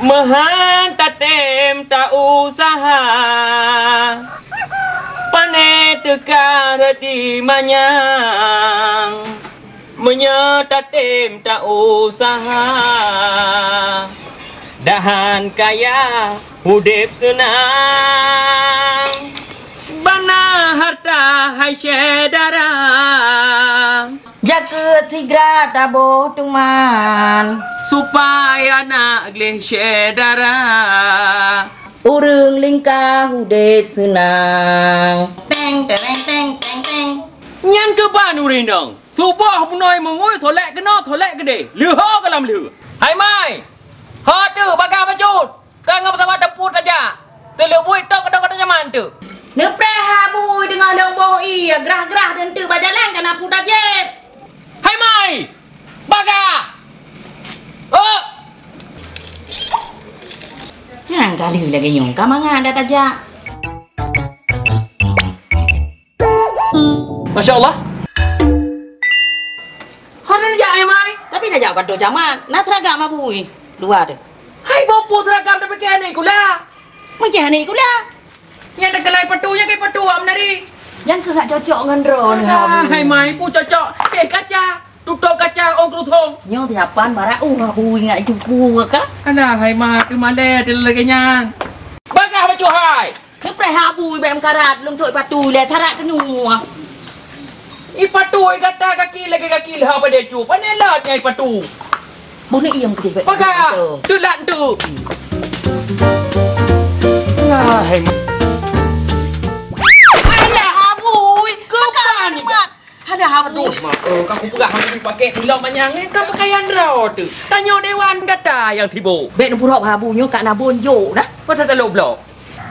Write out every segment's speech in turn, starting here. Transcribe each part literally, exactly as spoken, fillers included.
Meuhan tatem ta-useuha, pane teuka rot di manyang. Meunyoe tatem ta-useuha, dahan kaya udeb seunang, bana harta hai syedara. Jakeuet sigra taboh tuman, supaya na gleh syedara. Ureuëng lingka udeb seunang. Teng, tereng, teng, teng, teng. Nyan keuban ureuëng dong. Suboh bunoe meungui solek keunoe, solek keudeh. Leuho ka lam lheueh. Hai mai! Ho teuh bagah bacut! Ka ngon pesawat teumpat tajak. Teuleubui tok keudong-keudong nyaman teuh. Neupreh ha bui teungoh lôn boh ié, grah-grah teunteuk bak jalan ka na puta jép. Hai mai! Bagah! Oh! Nyang kali lagée nyoe ka mangat dah tajak. Masya Allah. Hana jak, eh, mai? Tapi na jak kantor camat. Na seragam abui. Dua tu. Hai, boh peue seragam tapi keu aneuk sikula. Meuceh aneuk sikula. Nyang teukeulai patu, nyang keu patu am nari. Nyang keuh hak cocok ngon droe ni, Alah, Abu. Hai mai, peue cocok. Eh, kaca. Tutop kaca ôn keurusong. Nyoe siapan barak uh, Abu ingat cuku ka? Alah, hai ma, teumalée teuh lagée nyan. Bagah bacut hai. Neupreh ha bui bék meukarat, lôn thok ipatui lé, tarat keunoe. Ipatui gata gaki lagée gaki leuha padé cu, pane lat nyang ipatui. Boh neuiem keudeh bék. Paga, teulat tu. Alah, hai ma-, Alah, ha bui. Keupan ni? Alah, ha bui. Aduh, mak, eh, ka kupeugah hana dipakai tilok manyang, eh, ka pakaian droe tu. Tanyoe dewan gata nyang sibok. Bék neuburok ha bui nyoe ka na bon jok dah. Pasal talok blok.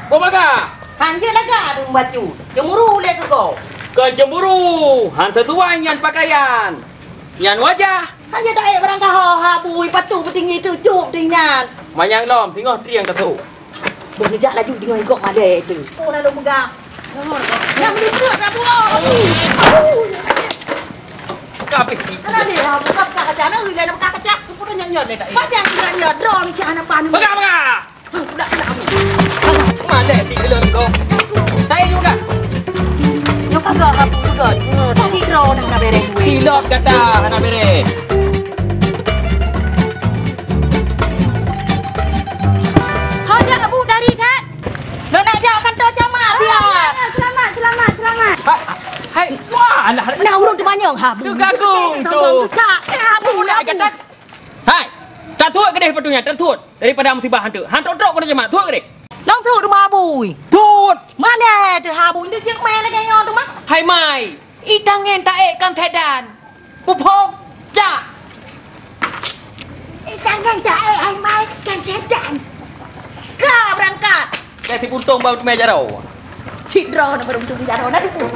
Boh bagah! Han jeuet lagak dum bacut, cemburu lé keu gob. Kon cemburu, han sisuai nyan pakaian. Nyan wajah. Han jeuet taék barang kaho ha bui, patu peutinggi teuh cok teuh nyan. Manyang lom, singoh trieng ka tho. Boh neujak laju deungon gob malée teuh. Oh, lalu peugah. Nyang meuliput dah buah. Ka habéh. Alah, lé, ha, buka, buka kaca. Nah, ui, lé, buka kaca. Peue nyot-nyot lé, tak, eh? Pajan nyot-nyot, droe ni cah hana paneuk. Peugah, peugah! Malée di dalam kau. Tai juga. Nyoe kagak aku juga. Tadi kau dah nak beres duit. Pilot kata nak beres. Hanya Abu dari kan? Lo nak jak kantor camat dia. Selamat, selamat, selamat. Hai, hai. Wah, alah. Nah, urang terbanyong ha. Abu. Teugagung tu. Kak, eh, Abu, Abu nak Abu. Kata. Hai, tatuek keudeh patong nyan, tatuek. Daripada musibah hantu. Hantu trok kena jemak. Tuek deh. Long tuek rumah abui. Tuek. Malée teuh abui. Ndeuk jeuet mé lagée nyoe teuma. Hai mai. Itangen taék kan sedan. Muphom. Jak. Itangen taék hai mai kan sedan. Ka berangkat. Ka sipuntong bak teumé jaroe. Cit droe na baruntung jaroe na duku.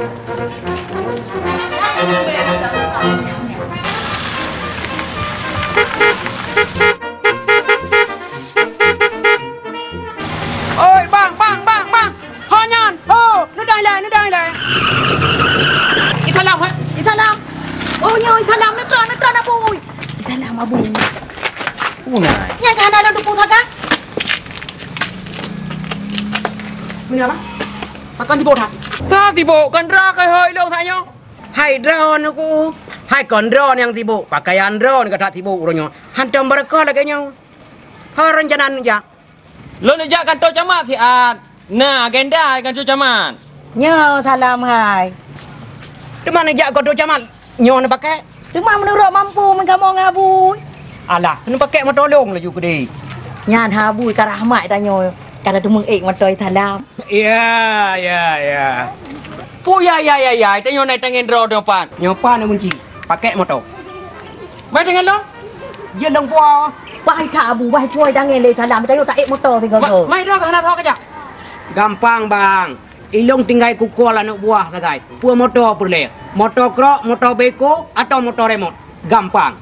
Oi, bang, bang, bang, bang. Ho nyan, ho, neudong ilée, neudong ilée. Isalam, ha? Isalam. Oh, nyoe isalam, neutron, neutron, abui. Isalam, abui. Unai. Nyang ka hana lôn tupu saga. Meunyoe apa? Pakon sibok that? Sa sibok, kon droe keuh ilong sa nyoe. Hai droe neuku, hai kon droe nyang sibok, pakaian droe nyang ka that sibok uroe nyoe. Hantom beureukoh lagée nyoe. Ho rencana neujak? Lôn neujak kantor camat siat. Na agenda kantor camat. Nyoe salam hai. Teuma neujak kantor camat. Nyoe neupakai? Teuma meunurot mampu meukamoe ngon abui. Alah, keuneuk pakai moto lôn laju keudeh. Nyan ha abui ka rahmat tanyoe, ka na teumeuék moto salam. Ya, ya, ya. Pu ya, ya, ya, ya, tanyoe na itangen droe nyoe pat. Nyoe pat na kunci. Pakai moto. Mai tangen lôn. Jeuet lôn po. Wahai that abu, wahai puai tangen lé salam, tanyoe taék moto sigoe-goe. Mai droe ka hana tho keujak. Gampang, Bang. Ilong tinggai kukol aneuk buah sagai. Peue moto peureulée? Moto krok, moto beko, atau moto remot? Gampang.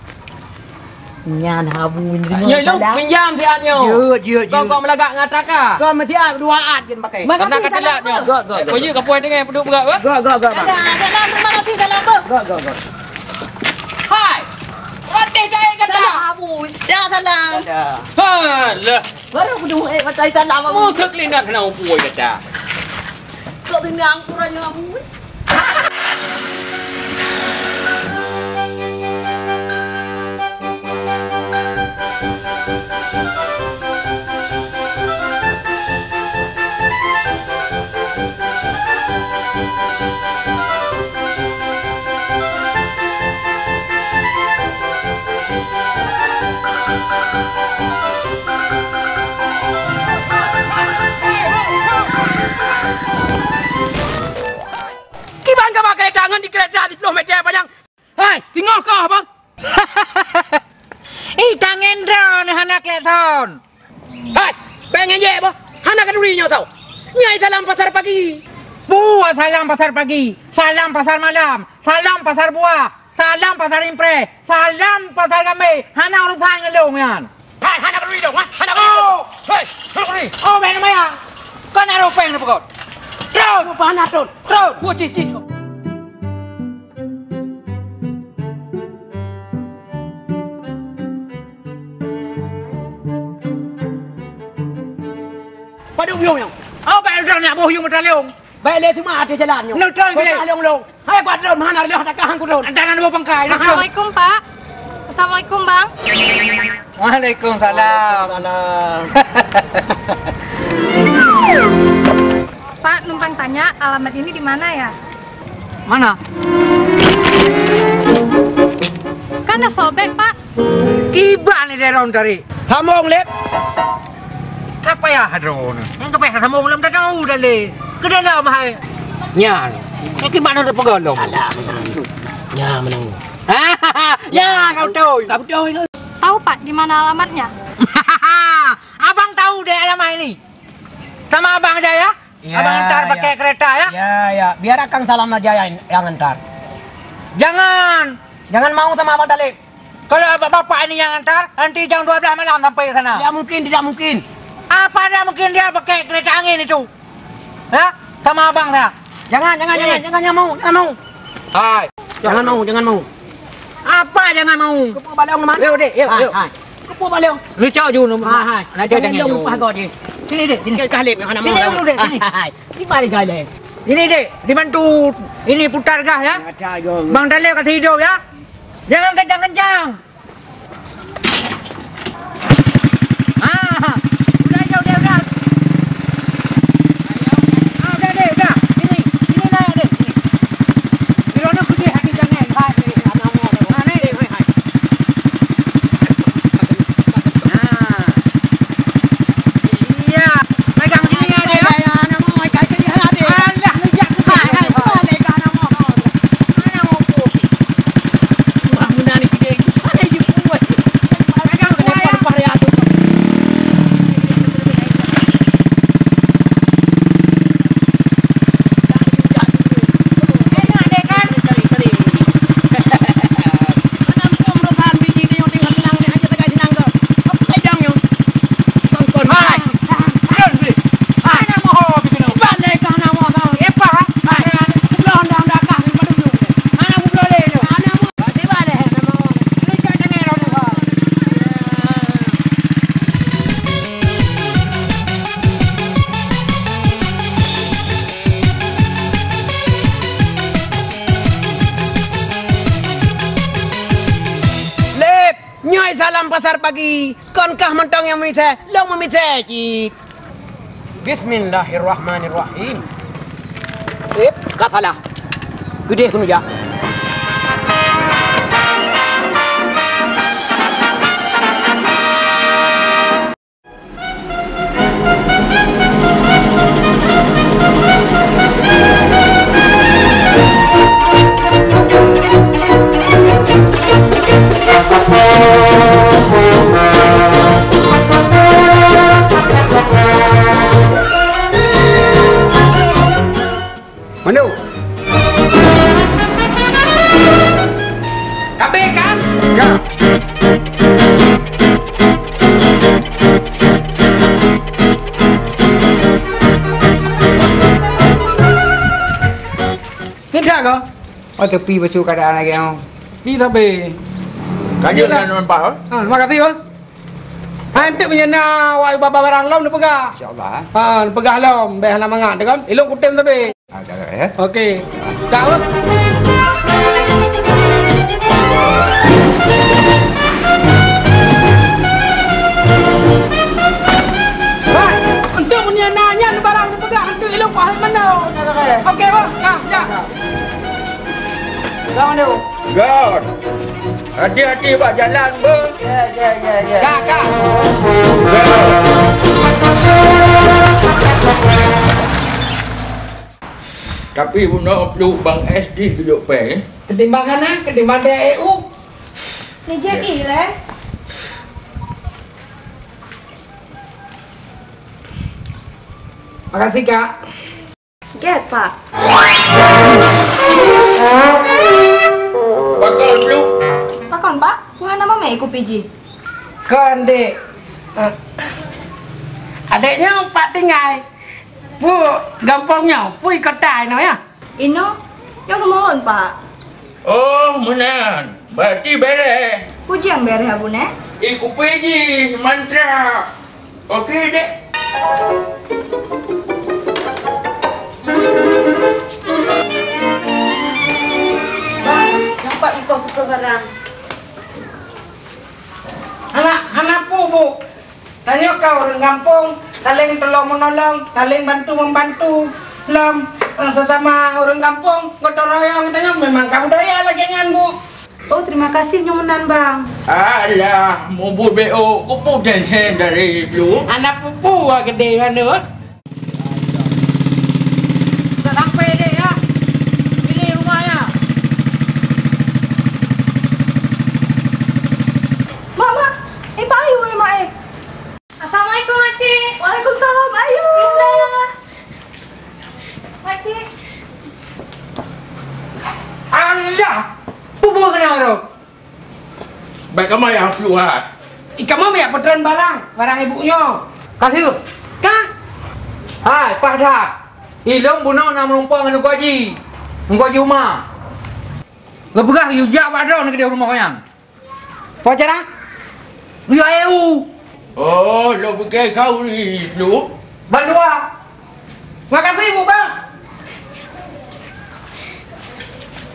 Nyan habu nyoe. Nyoe ilong pinjam siat nyoe. Jeuet, jeuet, jeuet. Kau, kau meulagak ngon atra ka? Kau meusiat dua at jeuet pakai. Kena ka telat nyoe. Gok, gok, gok. Kau jeuet ka puai tinggai peuduek beugak, eh? Gok, gok, gok, Bang. Ada, ada, terima kasih, salam, Bang. Gok, gok, gok. Hai. Wateh jai kata. Salam, Abu. Ya, salam. Ada. Ha, lah. Baru aku dengar, eh, kata salam. Oh, tak kena kena umpui kata. Kok dengar aku raya kamu? Kiban ka ba kereta ngon di kereta siplôh meter panyang. Hai, singoh kah, Bang? Ih, tangen droeneuh hana klakson. Hai, péng ngejek boh. Hana kanduri nyoe soe. Nyai salam pasar pagi. Buah salam pasar pagi, salam pasar malam, salam pasar buah, salam pasar impres, salam pasar gambé. Hana urusan ngon lôn nyan. Hai, hana kanduri dong, ha? Hana kanduri. Oh! Hei, hana kanduri. Oh, péng nama ya? Kau nak péng ni pokok. Terus, hana terus. Terus, gua cis cis. Padub yong yong. Oh, bèk udah nak boh yong meutalong. Bèk lé seuma ateueh jalan nyoe. Neutrang keu lé. Lôn lôn. Hai kuat lôn, hana lôn takah hang kudon. Jangan boh bangkai. Assalamualaikum, Pak. Assalamualaikum, Bang. Waalaikumsalam. Waalaikumsalam. Pak, numpang tanya, alamat ini di mana ya? Mana? Kan dah sobek, Pak. Kiban ni dia ron tadi. Sambung, Lip. Apa ya hadron? Yang kepeh sambung lem dah tahu dah le. Ke dalam hai. Nyan. Ini kiban ada pegalong. Ada menang. Ya menang. Ya kau tahu. Kau tahu. Tahu, Pak, di mana alamatnya? Abang tahu deh alamat ini. Sama abang aja ya. Ya, abang antar ya. Pakai kereta ya. Ya, ya. Biar akang salam aja ya, yang antar. Jangan. Jangan mau sama abang Talib. Kalau abang bapak ini yang antar, nanti jam dua belas malam sampai ke sana. Tidak mungkin, tidak mungkin. Apa tidak mungkin dia pakai kereta angin itu? Ya, sama abang saya. Jangan, jangan, jangan, jangan, jangan mau, jangan mau. Hai. Jangan mau, jangan mau. Apa jangan mau? Kepala balong mana? Yuk, dek, yuk, yuk. Hai. Kepala balong. Lu cok ju nu. Hai, hai. Nak cok jangan lu. Sini, dek, sini. Kah lep, hana mau. Sini dulu, dek, sini. Hai, hai. Di mari kah lep? Sini, dek. Dibantu. Ini putar gas ya. Bang Talib kasih hidup ya. Jangan kencang-kencang. Ah, udah, udah, udah, udah. Ah, udah deh, udah. Sini, sini naik deh, sini. Di sana gede hati jangan. Hai, hai, hai. Ah, naik deh, hai, hai. Ah. Iya, pegang sini ya, deh, ya. Alah, hai, hai, balik ke anak mau. Lep, nyoe salam pasar pagi. Kon kah mantong nyang meumisée, lôn meumisée cit. Bismillahirrahmanirrahim. Eh, ka salah. Keudeh keuneuk jak. Mandum. Kabeh kan? Ya. Ni dah kau? Oh, tepi pasu keadaan lagi, oh. Ni tapi. Kaji. Ayolah. Dah nampak, oh. Ha, terima kasih, oh. Hai, enteuk meunyoe na awak bak barang lom neupeugah. Insya Allah. Ha, neupeugah lom, bèk hana mangat, kan? Ilôn kutem sabe. Ah, dah, dah, ya. Okey. Dah, oh. Hai, enteuk meunyoe na nyan barang neupeugah, enteuk ilôn paham mandum. Okey, bang. Nah, ya. Assalamualaikum. Gon. Hati-hati bak jalan, Bang. Ya, ya, ya, ya. Ka, ka. Tapi bunoe pluek Bang S D dudoe pèng. Ketimbang hana, ketimbang D E U. Ni jadi lah. Makasih, Kak. Gèt, Pak. Pakon, Blu? Pakon, Pak? Peue hana mamèe kupi jih? Kon, Dek. Eh, adék nyoe pat tinggai. Peue gampông nyoe? Peue kota inoe, ya? Inoe, nyoe rumoh lôn, Pak. Oh, meunan. Berarti bèrèh. Peue nyang bèrèh, Abu, nè? Ih, kupi jih, mantra. Oke, Dek. Bang, nampak iko pukul barang. Hana, hana peue, Bu. Tanyoe ka ureueng gampông, saléng tulông meunolong, saléng bantu membantu. Lom, eh, sesama ureueng gampông, gotong royong tanyoe memang ka budaya lagèe nyan, Bu. Oh, terima kasih nyoe meunan, Bang. Alah, mubuet B O, kupeue teunsen dari Blu. Anak pupu wak gede manut. Dah sampai deh, ya. Pilih rumah, ya. Mak, Mak. Eh, Pak Ayu, eh, Mak, eh. Assalamualaikum, Makcik. Waalaikumsalam, Ayu. Bisa. Makcik. Alah, bubur kena orang. Baik kamu yang keluar. Ih, kamu yang peutreun barang, barang ibu nyoe. Ka lheueh. Ka? Hai, paih that. Ilôn bunoe na meurumpok ngon Teungku Haji. Teungku Haji Uma. Geupeugah yue jak bak droeneuh keudéh rumoh nyan. Peue cara? Yue eu. Oh, lôn pike kau ni, Blu. Bandua. Makasih, Bu, Bang.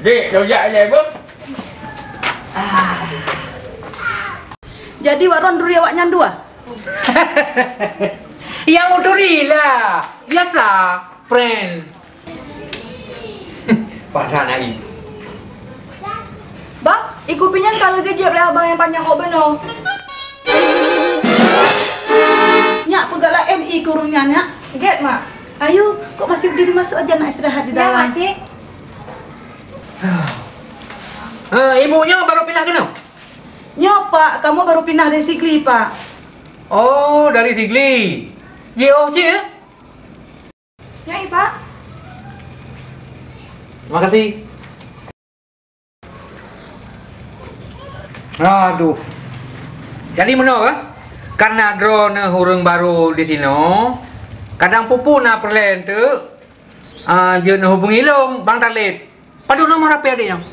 Dek, lôn jak ilèe, Bu. Ah. Jadi, wak droen turi awaknyan dua? Nyang meuturi lah. Biasa, friend. Padahai. Bang, ih kupi nyan ka lagèe jieb lé abang nyang panyang ôk beunoe. Nyak, peugah laén ih keu ureueng nyan, Nyak. Gèt, Mak. Ayu, kok masih berdiri, masuk aja nak istirahat di dalam. Ya, Makcik. Eh, ibu nyoe baru pindah keunoe? Nyoe, Pak, kamoe baru pindah dari Sigli, Pak. Oh, dari Sigli. Jiôh cit, eh? Nyoe, Pak. Terima kasih. Aduh. Jadi meunoe, eh? Karena droeneuh ureueng baru di sinoe, kadang pupu na peureulèe teuk, ah, jeuet neuhubungi lôn, Bang Talib. Padub nomor H P adék nyoe?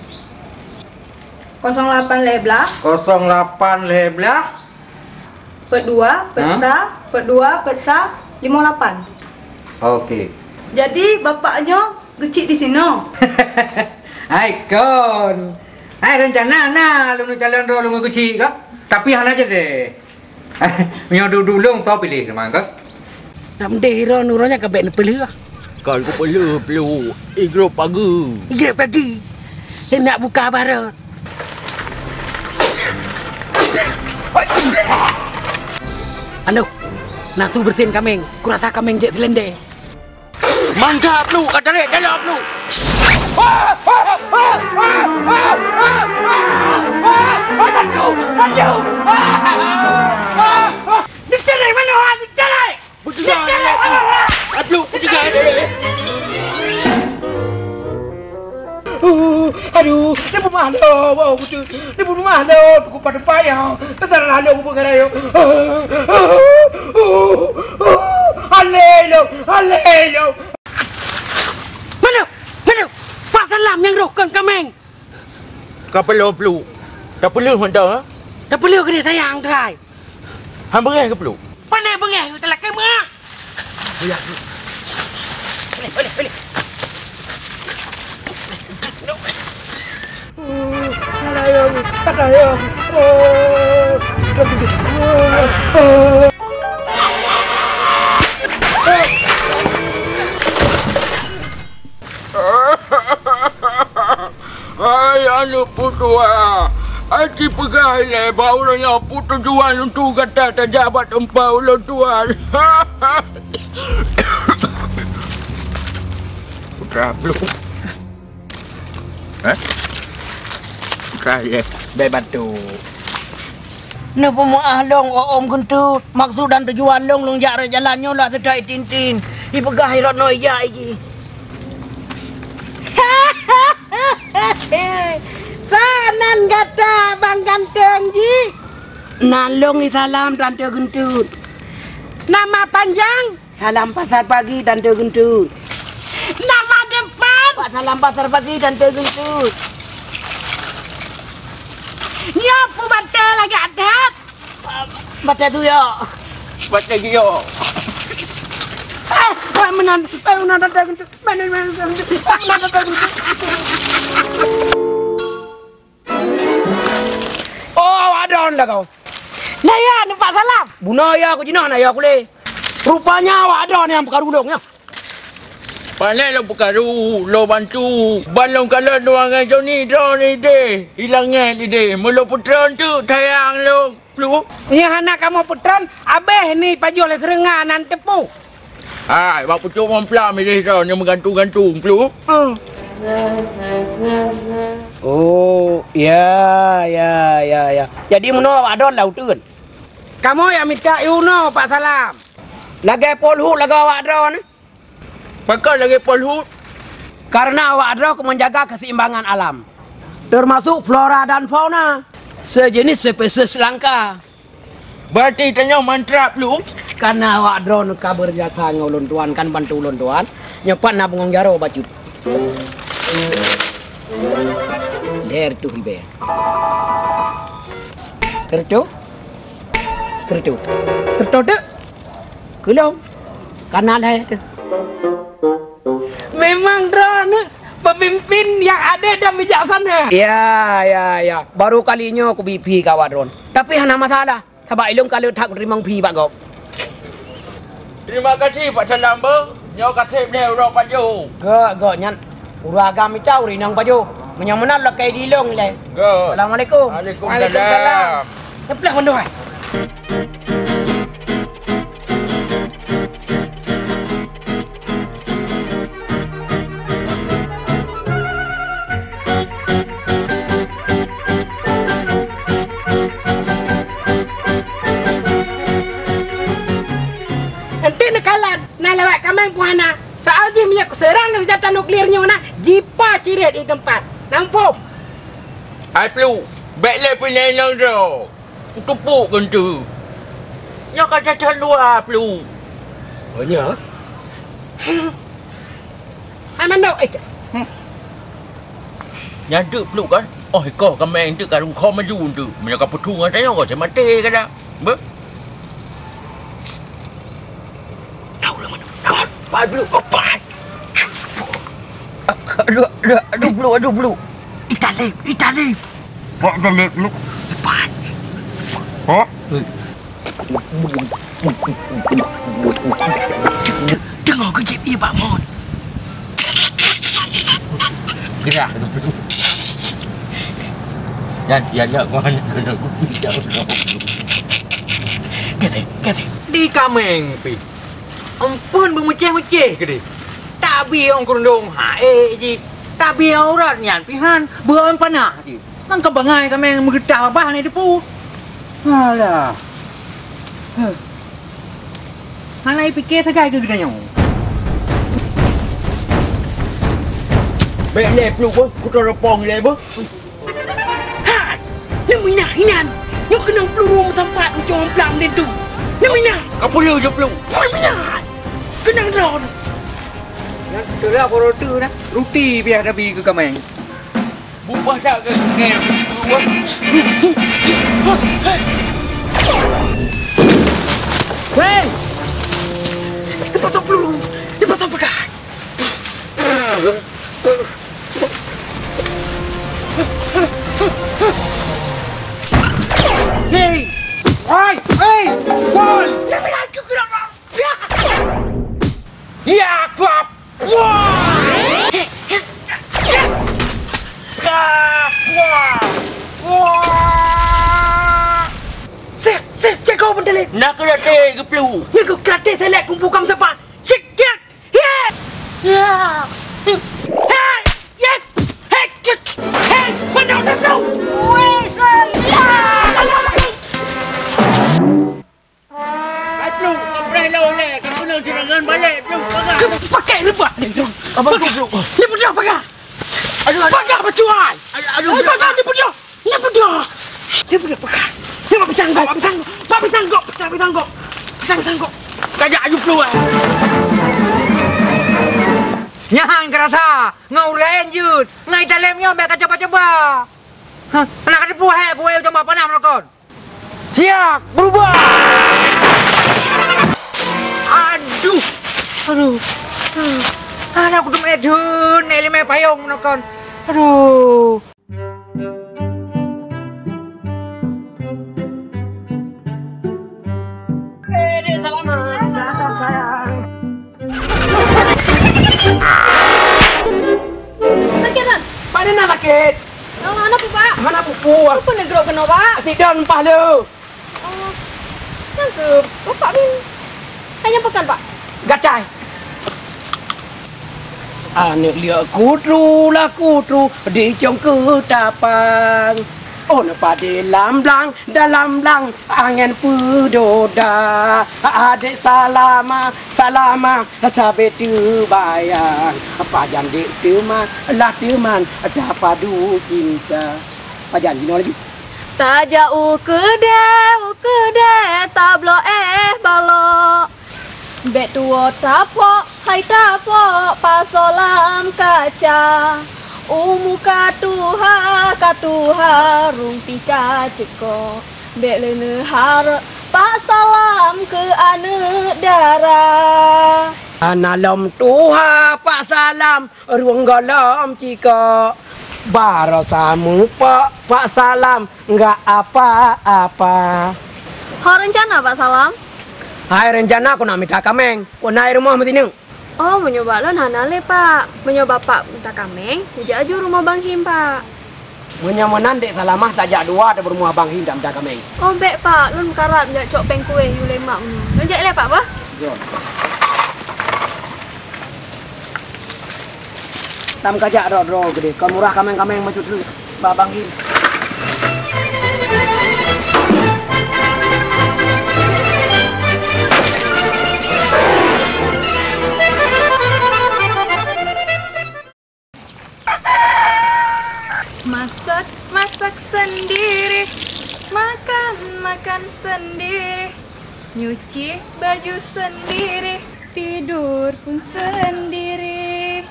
Kosong lapan lhèe blah. Kosong lapan lhèe blah. Peuet dua, peuet sa, peuet dua, peuet sa, limong lapan. Oke. Jadi, bapak nyoe geuchik di sinoe? Hai kon. Hai, rencana na lôn calon droe lôn geuchik ka. Tapi hana jadèh. Meunyoe dudu lôn, soe piléh teuma, kan? Nak meudeh droe, nurôh nyan ka bèk neupeuleueh. Kon kupeuleueh, peuleueh. Igrôp pagi. Igrôp pagi. Nak buka barat. Aduh, nafsu beureusin kaméng. Kurasa kaméng jeuet seulendé. Mangga, Blu, ka tarek dalam, Blu. Aduh, aduh. Dicerai mana, ha? Dicerai. Dicerai mana, ha? Aduh, dicerai. Uh, aduh, ni pun mahlo, wow, betul. Ni pun mahlo, aku pada payah. Besar lalu aku bergerak. Alelo, alelo. Mana? Mana? Pak Salam nyang roh kon kaméng. Ka peuleueh, Blu. Ka peuleueh mantong, ha? Ka peuleueh keuneuk sayang, Tuhan. Han beungéh keu Pluek? Pandai beungéh, talakée meu'ah. Boleh, boleh, boleh. Hai aneuk putua, aci peugah ilée bak ureuëng nyoe peue tujuan untuk gata tajak bak teumpat ulôn tuan? Putra Pluek. Eh? Putra ilée, bèk batuk. Neupeumeu'ah lôn, Om Geunteut. Maksud dan tujuan lôn, lôn jak rot jalan nyoe lah seutôt itin-tin. Ipeugah i rot noe ijak iji. Sa nan gata bang ganteng jih? Nan lôn isalam Tante Geunteut. Nama panjang? Salam Pasar Pagi Tante Geunteut. Nama depan? Pak Salam Pasar Pagi Tante Geunteut. Nyoe peue batée lagak that? Batée tuyok. Batée giyok. Eh, eh, meunan, eh, meunan Tante Geunteut. Meunan, meunan Tante Geunteut. Meunan Tante Geunteut. Oh, awak droeneuh lagoe. Naya, numpak salam. Bunoe ya, ku jinoe naya kulé. Rupanya awak droeneuh nyang peukaru lôn, ya. Pané lôn peukaru, lôn bantu. Ban lôn kalon dua ngon Joni droeneuh idéh, ilangét idéh. Meulôn peutron teuk sayang lôn, Pluek. Nyang hana kamoe peutron, abéh ni pajoh lé seureunga nan teupeu. Hai, bak pucuk mamplam idéh droeneuh meugantung-gantung, Pluek. Hmm. Oh, ya, ya, ya, ya. Jadi meunoe awak droeneuh lah uteuen. Kamoe nyang mita iunoe Pak Salam. Lagée Polhut lagoe awak droeneuh. Pakon lagée Polhut? Karena awak droeneuh keu menjaga keseimbangan alam, termasuk flora dan fauna, sejenis spesies langka. Berarti tanyoe mantra, Pluek? Karena awak droeneuh ka beurjasa ngon ulôn tuan, kan bantu ulôn tuan, nyoe pat na bungong jaroe bacut. Lhèe reutôh ribèe. Keureutôh? Keureutôh. Keureutôh teuk? Keu lôn. Kana lhèe teuh. Memang droeneuh pemimpin yang adil dan bijaksana. Ya, ya, ya. Baru kali nyoe kubi phi keu awak droeneuh. Tapi hana masalah. Sabab ilôn ka le that kuteurimong phi bak gob. Terima kasih Pak Salam beuh. Nyoe ka sép lé uroe pajoh. Gèt, gèt nyan. Ureueng agam mita, ureueng inong pajoh. Meunyoe meunan lakèe dilôn ilèe. Gèt. Assalamualaikum. Waalaikumsalam. Waalaikumsalam. Teupeuleuh mandum hai. Enteuk neukalon, na lewat kaméng pun hana. Soal jih meunyoe kuseurang keu seunjata nuklir nyoe na, jipa cirét di teumpat. Namphom. Hai Pluek, bèk lé peuinong droe. Kutupuk keu enteuk. Nyoe ka that-that luwa, Pluek. Oh, nyoe? Hai mandok, eh. Nyan teuk Pluek kan? Oh, ikoh kaméng teuk ka rungkhom maju teuk. Meunyoe ka peuthong ngon tanyoe, ka maté ka dah. Beuh. Tahu lah mana. Tahu. Pai Pluek. Oh, pai. Aduh, aduh, aduh, Pluek, aduh, Pluek. Italib, italib. Bak talib Pluek. Pai. Hah? Deungoe keu jieb ié bak mon. Gerah. Dan dia nak mana kena kupi jauh. Kata, kata. Di kaméng pih. Amphon beumeucéh-meucéh keudeh. Tabi ong keurundong ha ék jih. Tabi aurat nyan pihan beuon panah jih. Mangka bangai kaméng meugeutah babah lé depu. Alah. Huh. Hana ipike sagai keu geutanyoe. Bèk lé Pluek beuh, kutelepon lé beuh. Hai! Neumina inan! Nyoe keunong peuluru meusampat ujoe blang linto! Neumina! Ka peue lé jeuet Pluek? Peue mina! Keunong droe! Nyan teurak borote na, ruti biah tabi keu kaméng. Bubah that keu kaméng. Na karate geuplu. Nyan keuh karate selek kungfu kam sepat. Cek, cek. Ye! Ya! Hei! Ye! Hei! Cek! Hei! Mana nak tahu? Weh, saya! Aduh, kapreh lôn lé, kapeunong sirangan balek, Bluh, pakai. Pakai lebat ni, Bluh. Abang, pakai. Bluh. Ni peugah pakai. Aduh, aduh. Pakai bacut ai. Aduh, aduh, Bluh. Pakai ni peugah. Ni peugah. Ni peugah pakai. Ni mak pisang gok, mak pisang gok. Mak pisang gok, mak pisang gok. Mak pisang gok. Kajak aju keuluwa. Nyan keurasa, ngon ureueng laén jeuet. Ngai talem nyoe bèk kacoba-coba. Hah, nak kateupeue hai kuwéh u teumpat panas meunokon. Siap, berubah! Aduh! Aduh! Aduh, aku teumé dheun, nèk limai payong nokon. Aduh! Sakét, Ron? Pane na sakét? Nyang hana peue, Pak? Hana peue-peue. Peue neugrok keunoe, Pak? Sidon pah le. Oh, nyang keu Bapak bin. Hai nyang peugah, Pak? Gatai. Aneuk liek kutru lah kutru dicong keutapan. Oh, na padé lam blang, dalam blang, angén peudoda. Adék salama, salama, sabé teubayang. Pajan dék teuma, lah teuman, tapadu cinta. Pajan jinoe laju. Tajak u keudè, u keudè, tabloe éh balok. Bèk tuwoe tapok, hai tapok, pasoe lam kaca. U muka tuha, ka tuha, rumpi ka ceuko. Bèk lé neuharôk, Pak Salam keu aneuk dara. Hana lom tuha, Pak Salam, rueng gohlom ciko. Barosa mupok Pak Salam, enggak apa-apa. Ho reuncana, Pak Salam? Hai reuncana, keuneuk mita kaméng. Keuneuk i rumoh meusineuk. Oh, meunyoe bak lôn hana lé, Pak. Meunyoe Bapak mita kaméng, neujak aju rumoh Bang Him, Pak. Meunyoe meunan, Dek Salamah tajak dua ateueh rumoh Bang Him tamita kaméng. Oh, bèk, Pak. Lôn karab jak cok péng kuéh yue lé mak meunyoe. Lôn jak ilèe, Pak, bah? Yo. Tam kajak droe-droe keudéh, ka murah kaméng-kaméng bacut treuk bak Bang Him. Masak, masak sendiri, makan, makan sendiri. Nyuci baju sendiri, tidur pun sendiri,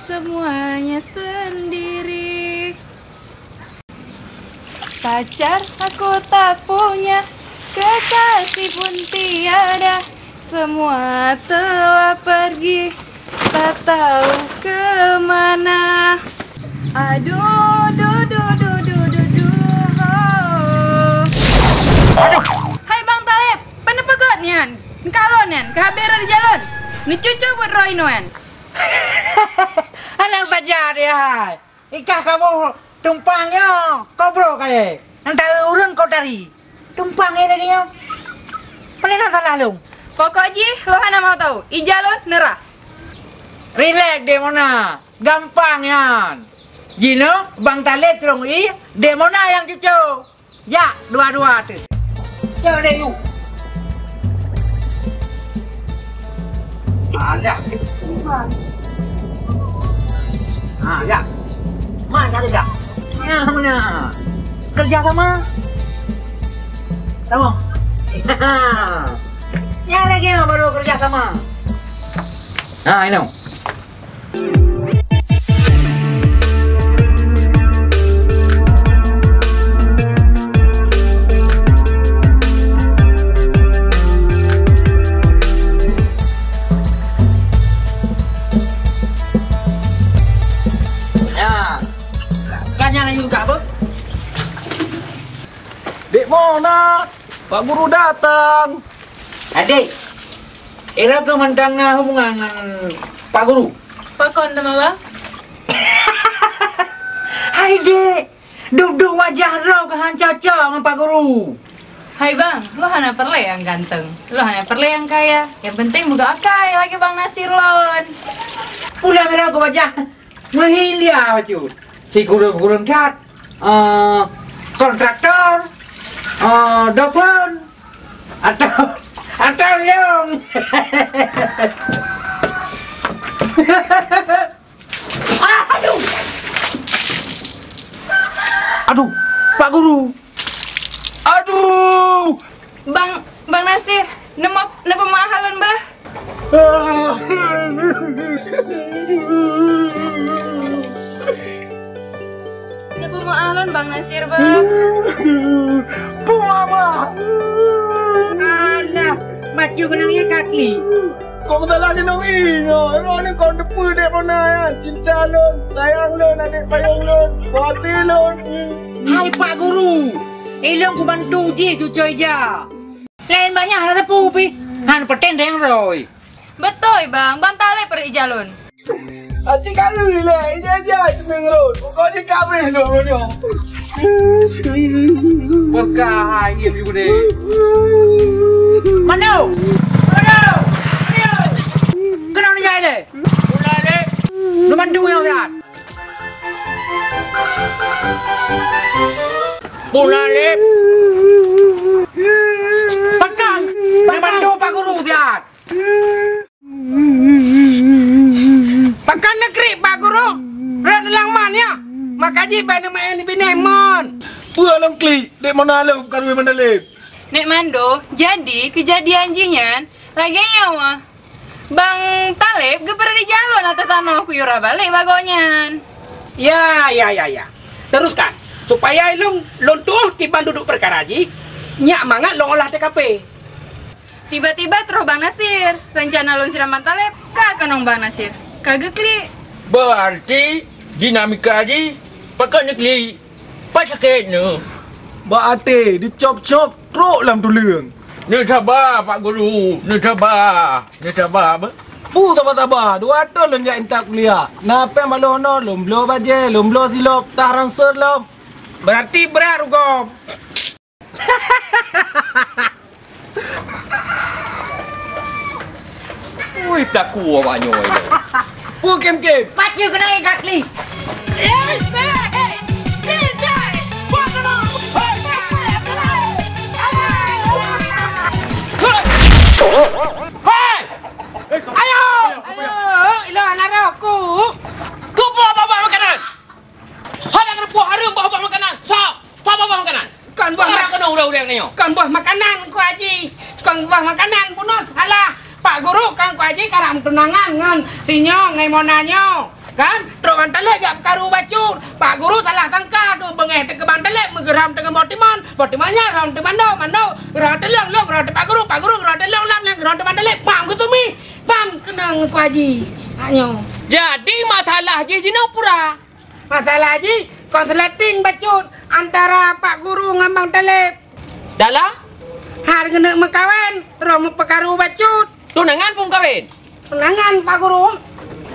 semuanya sendiri. Pacar aku tak punya, kekasih pun tiada, semua telah pergi. Tak tahu ke mana. Aduh, duh, duh, duh, duh, duh, duh, oh. Aduh. Hai Bang Taleb, pane peugöt nyan? Engkalo nyan, keuhabéh rot di jalon. Neucucok buet roh inoe nyan. Aneuk saja dia hai. Ikah kamoe tumpang nyoe, kobro kayèe. Nyang ta-eu ureueng kotari. Tumpang nyan lagèe nyoe. Pane na salah lôn? Pokok jih, lôn hana mau tahu. Ija lôn neurah. Rilek, Dek Mona. Gampang nyan. Jinoe, Bang Taleb tulông ie, Dek Mona nyang cuco. Jak, dua-dua teuh. Jak, Dek, yuk. Ah, jak. Ah, jak. Ma, jak, jak. Ya, mana? Kerja sama. Sama. Ya, lagi baru kerja sama. Nah, ini. Ya. Kan nyang laju ka apa? Dek Mona, Pak Guru datang. Adek, Ira keu mantong na hubungan ngon Pak Guru? Pakon teuma, Bang? Hai, Dek! Duek-duek wajah droe keuh han cocok ngon Pak Guru. Hai bang, lôn hana peureulée nyang ganteng, lôn hana peureulée nyang kaya. Nyang penting meugo akai lagée Bang Nasir lôn. Pula mira geuwajah meuhilia bacut. Sikureueng-kureueng that, eh, kontraktor, eh, dokon, atau, atau lôn. Ah, aduh! Aduh, Pak Guru! Aduh! Bang, Bang Nasir, neuma-, neupeumaah lôn bah. Neupeumaah lôn Bang Nasir bah. Peumaah bah. Alah, bacut keunong ié kaki. Kok meusalah keunong ingat, roh ni kok teupeue dek Mona nyan. Cinta lôn, sayang lôn, adek payong lôn, peuhati lôn. Hai Pak Guru, ilôn kubantu jih cucoe ija. Laén banyak hana teupeu pih, han peuteng deng roi. Beutôi bang, bang talé per ija lôn. Aci kali lé, ija-ija cemeng rot. Pokok jih kabeh lôn nyoe. Berkah air juga deh. Mano? Mano? Kenapa ni jahil deh? Mulai deh. Lu mantu yang lihat. Pula lép. Pakan. Membantu Pak Guru siat. Pakan negeri Pak Guru. Rot lang man ya. Maka ji bai nama yang dipineh mon. Pue lom klik, dek mana lom karui mandalip. Nek Mando, jadi kejadian jih nyan lagée nyoe. Bang Taleb geupeureulijak lôn ateueh tanoh kuyue raba lé bak gobnyan. Ya, ya, ya, ya. Teruskan. Supaya lôn, lôn tuoh kiban duduek peukara jih, nyak mangat lôn olah T K P. Tiba-tiba troh Bang Nasir. Rencana lôn siram Bang Taleb, ka keunong Bang Nasir. Ka geuklik. Berarti dinamika jih pakon neuklik. Pat sakét nyoe. Bak até dicop-cop trok lam tuleueng. Neusaba, Pak Guru, neusaba, neusaba, beuh. Peue saba-saba, dua thon lôn jak intat kuliah. Na péng baloh honor, lôn bloe bajée, lôn bloe silop, tah ranseur lom. Berarti brat rugoe. Ui, pelaku awak nyoe. Peue kem-kem? Pacu keuneuk ikat li. Hei! Ayo! Ayo, ila naro ku. Kupu apa makanan? Hana keuneuk puih hareuem boh-boh makanan. Sa, sa boh-boh makanan. Kon boh mak-, keuneuk ureueng-ureueng nyoe. Kon boh makanan, Teungku Haji. Kon boh makanan bunoe. Alah, Pak Guru kan Teungku Haji karab tunangan ngon si nyoe, ngon Mona nyoe. Kan? Trok Bang Taleb jak peukaru bacut. Pak Guru salah sangka keu beungéh teuh keu Bang Taleb meugeurhom teungoh boh timon. Boh timon nyan rhom teuh Mando, Mando geurhom teuh lôn, lôn geurhom teuh Pak Guru, Pak Guru geurhom teuh lôn, lôn geurhom teuh Bang Taleb. Pam geutumi. Pam keunong Teungku Haji. Nyoe. Jadi masalah jih jinoe pura. Masalah jih konsleting bacut antara Pak Guru ngon Bang Taleb. Dalam? Har keuneuk meukawen, roh meupeukaru bacut. Tunangan pun kawin? Tunangan, Pak Guru.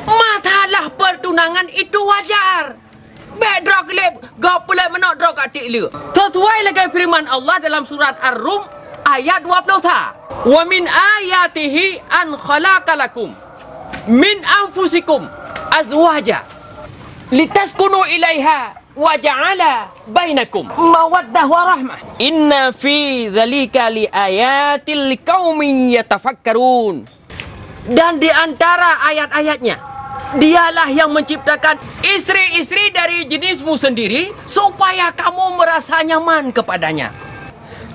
Masalah pertunangan itu wajar. Bèk droe keu lé gob peulet manok droe keu até le. Sesuai lagèe firman Allah dalam surat Ar-Rum ayat dua puluh sa, "Wa min ayatihi an khalaqa lakum min anfusikum azwaja litaskunu ilaiha wa ja'ala bainakum mawaddah wa rahmah. Inna fi dzalika li ayatil liqaumin yatafakkarun." Dan di antara ayat-ayatnya, Dialah yang menciptakan istri-istri dari jenismu sendiri supaya kamu merasa nyaman kepadanya.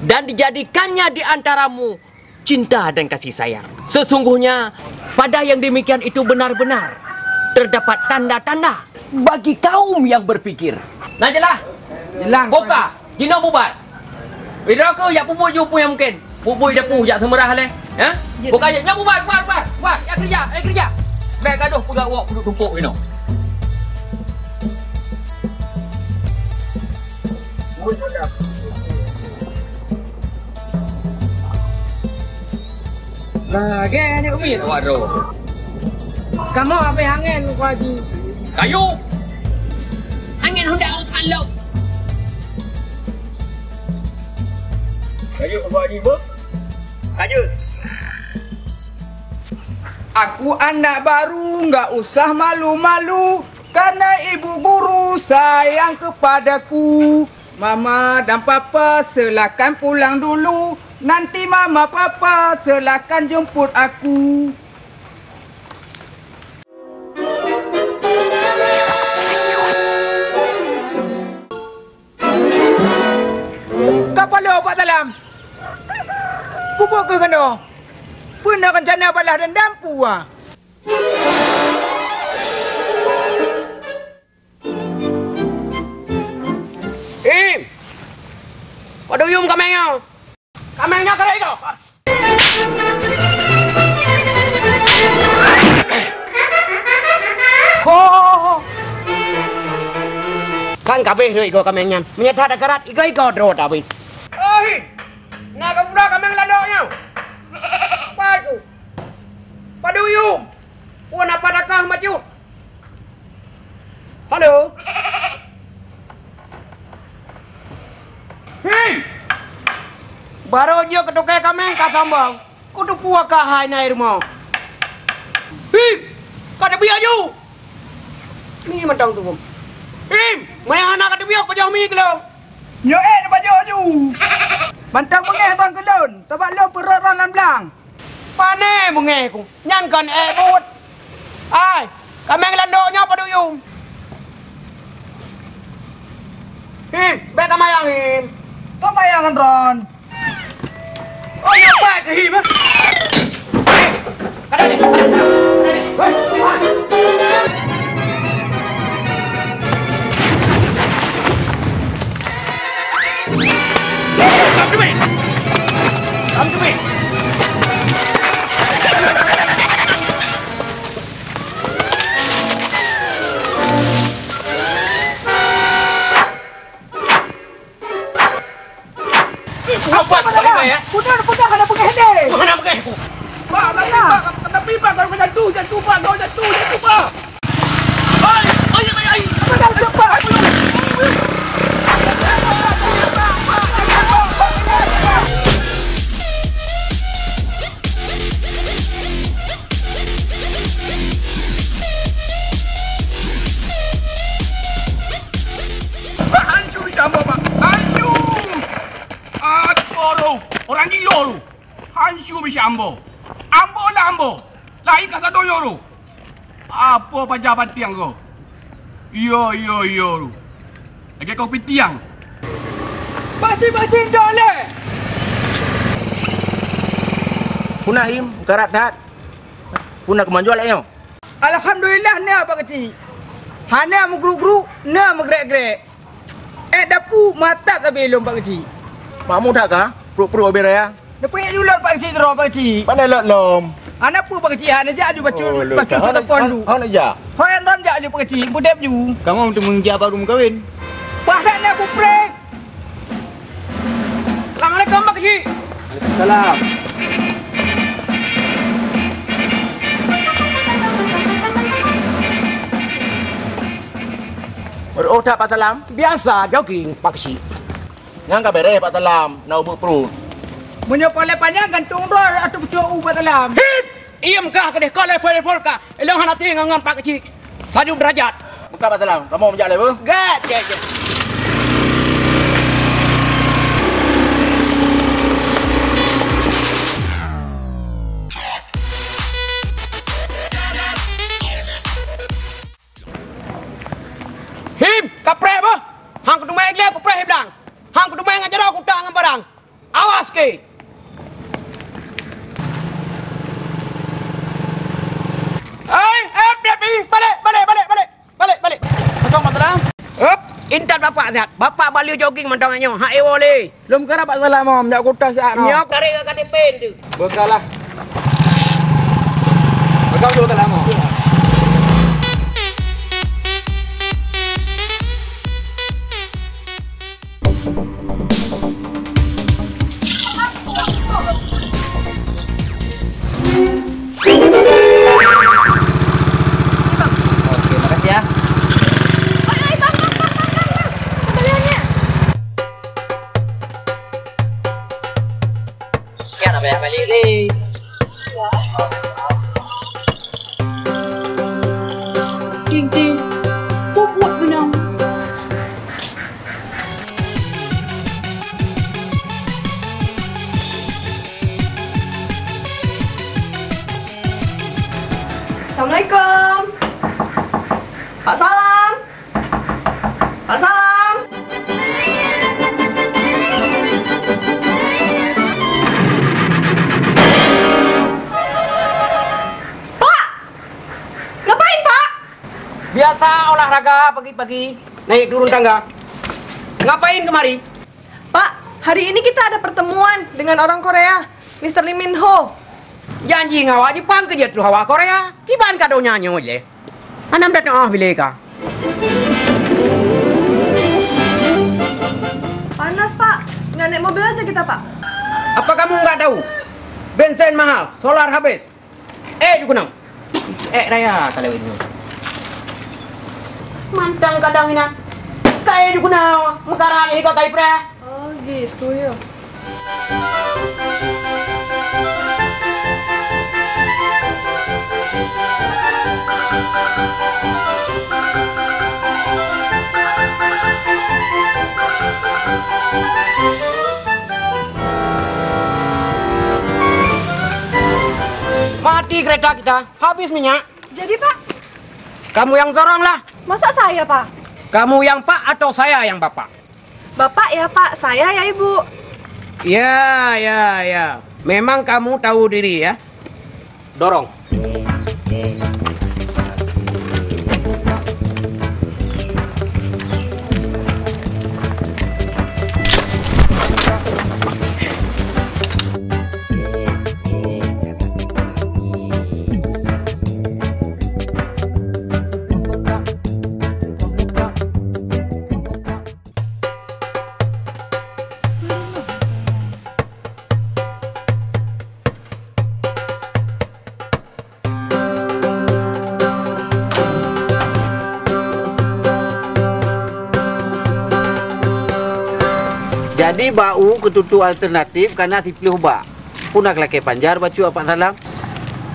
Dan dijadikannya di antaramu cinta dan kasih sayang. Sesungguhnya, pada yang demikian itu benar-benar terdapat tanda-tanda bagi kaum yang berpikir. Nah, jelas? Jelas. Boka, jinoe bubar. Bidroe keuh, jak peubuet ju peue nyang mungken. Peubuet jak peue, jak seumeurah lé. Ha? Boka jih, nyoe bubar, bubar, bubar. Bubar, jak keureuja, jak keureuja. Bèk gadoh peugah wok peuduek tumpok inoe. Lagèe nyoe miet. Waduh. Kamoe habéh angèn, Teungku Haji. Kayu. Angèn honda rot alok. Lanjut, Abah Haji, beuh. Lanjut. Aku anak baru, nggak usah malu-malu, karena ibu guru sayang kepadaku. Mama dan papa, silakan pulang dulu. Nanti mama papa silakan jemput aku. Ka paloe Pak Salam. Kubu keu keunoe. Peue na rencana balas dendam, puah. Im! Paduyum kaméng nyoe! Kaméng nyoe keureuk iko! Ho! Kan kabéh rhot iko kaméng nyan. Meunyo that akarat, iko-iko droe tabéh. Oi! Na keumura kaméng landok nyoe! Pat ku! Paduyum! Pue na pat akan macut! Halo. Hei! Barô jeuet keu toke kaméng ka sombong. Kuteupue ka hai na i rumoh. Him! Ka teubiet ju! Mi mantong tu. Him! Meuhana ka teubiet pajoh mi keu lôn. Nyoe ék pajoh ju. Mantong beungéh bang keu lôn, sabab lôn peurot ron lam blang. Pané beungéh ku, nyan kon ék buet. Ai, kaméng landok nyoe paduyum. Him, bèk ka mayang, Him. Kok mayang ngon ron? Oh, nyoe bèk keu Him, eh. Kada ni, kada ni. Hei, hai. Apa, apa, apa, ya? Kuda peugah hana peugah deh. Hana peugah. Pak, tapi, Pak, tapi, Pak, kalau jatuh, jatuh, Pak, kalau jatuh, jatuh, Pak. Ai, ai, ai, ai. Apa dah cepat? Hancu bisa ambo, Pak. Hancu. Aduh, orang gilo tu. Hancu bisa ambo. Ambo lah ambo. Lain ka sadoyo tu. Apa paja batiang ko? Iyo, iyo, iyo tu. Lagi kau pitiang. Pasti, pasti dole. Puna him, karat that. Puna keumanjual ayo. Alhamdulillah, na Pak Keuchik. Hana meugruk-gruk, na meugrek-grek. Eh, dapu matak sabe lom Pak Keuchik. Makmu that ka? Pruet-pruet bak raya. Dapu ék ulôn Pak Keuchik, droe Pak Keuchik. Mana lot lom? Hana peue Pak Keuchik, hana jak aju bacut, oh, bacut hana, soe telepon hana, tu. Hana jak. Hoi, hana jak aju Pak Keuchik, budep ju. Kamu tu meunjak baru meukawen. Bah, dak na kupreh. Assalamualaikum, Pak Keuchik. Waalaikumsalam. Oh, that Pak Salam? Biasa, jogging, Pak Keuchik. Nyang ka beres, Pak Salam, na ubeut pruet. Meunyoe palai panyang, gantung droe ateueh pucok u, Pak Salam. Hit! Iem kah keudeh ka level-level kah. Ilong hana até ngon, ngon Pak Keuchik. Sadu derajat. Buka Pak Salam. Kamoe meujak lé beuh. Gèt, gèt, gèt. Him, kapreh beuh. Hang kuteumé glé kupreh hiblang. Hang kuteumé ngon jaroe kutak ngon barang. Awas keu! Ai, eh, eh, eh, balek, balek, balek, balek, balek, balek. Kosong, Pak Salam. Hup, intat bapak siat. Bapak bak lheueh jogging mantong nyoe. Hak iwoe lé. Lom karap Pak Salam, jak kutas siat, no. Nyoe tarék ka dipen tu. Beukalah. Beukalah, Pak Salam. Oke, makasih ya. Bang, bang, bang, bang, bang, bang. Kembaliannya. Payah balik lé. Ting, ting. Pupuk benang. Assalamualaikum. Pak Salam. Pak Salam. Pak! Ngapain, Pak? Biasa olahraga pagi-pagi, naik turun tangga. Ngapain kemari? Pak, hari ini kita ada pertemuan dengan orang Korea, Mister Lee Min Ho. Janji ngon awak Jepang keu jeuet troh awak Korea. Kiban ka donya nyoe lé. Hana meudatang óh bilé ka. Panas, Pak. Nggak naik mobil aja kita, Pak. Apa kamu nggak tahu? Bensin mahal, solar habis. Eh, Ju Keunong. Eh, raya kalau itu. Mantang kadang inan. Kae Ju Keunong, meukarat lé kau kai preh. Oh, gitu ya. Mati kereta kita, habis minyak. Jadi, Pak? Kamu yang sorong lah. Masa saya, Pak? Kamu yang Pak atau saya yang Bapak? Bapak ya, Pak, saya ya, Ibu. Ya, ya, ya. Memang kamu tahu diri ya. Dorong. Jadi bak u keututoe alternatif ka na siplôh bak. Peue na lakée panjar bacut Pak Salam?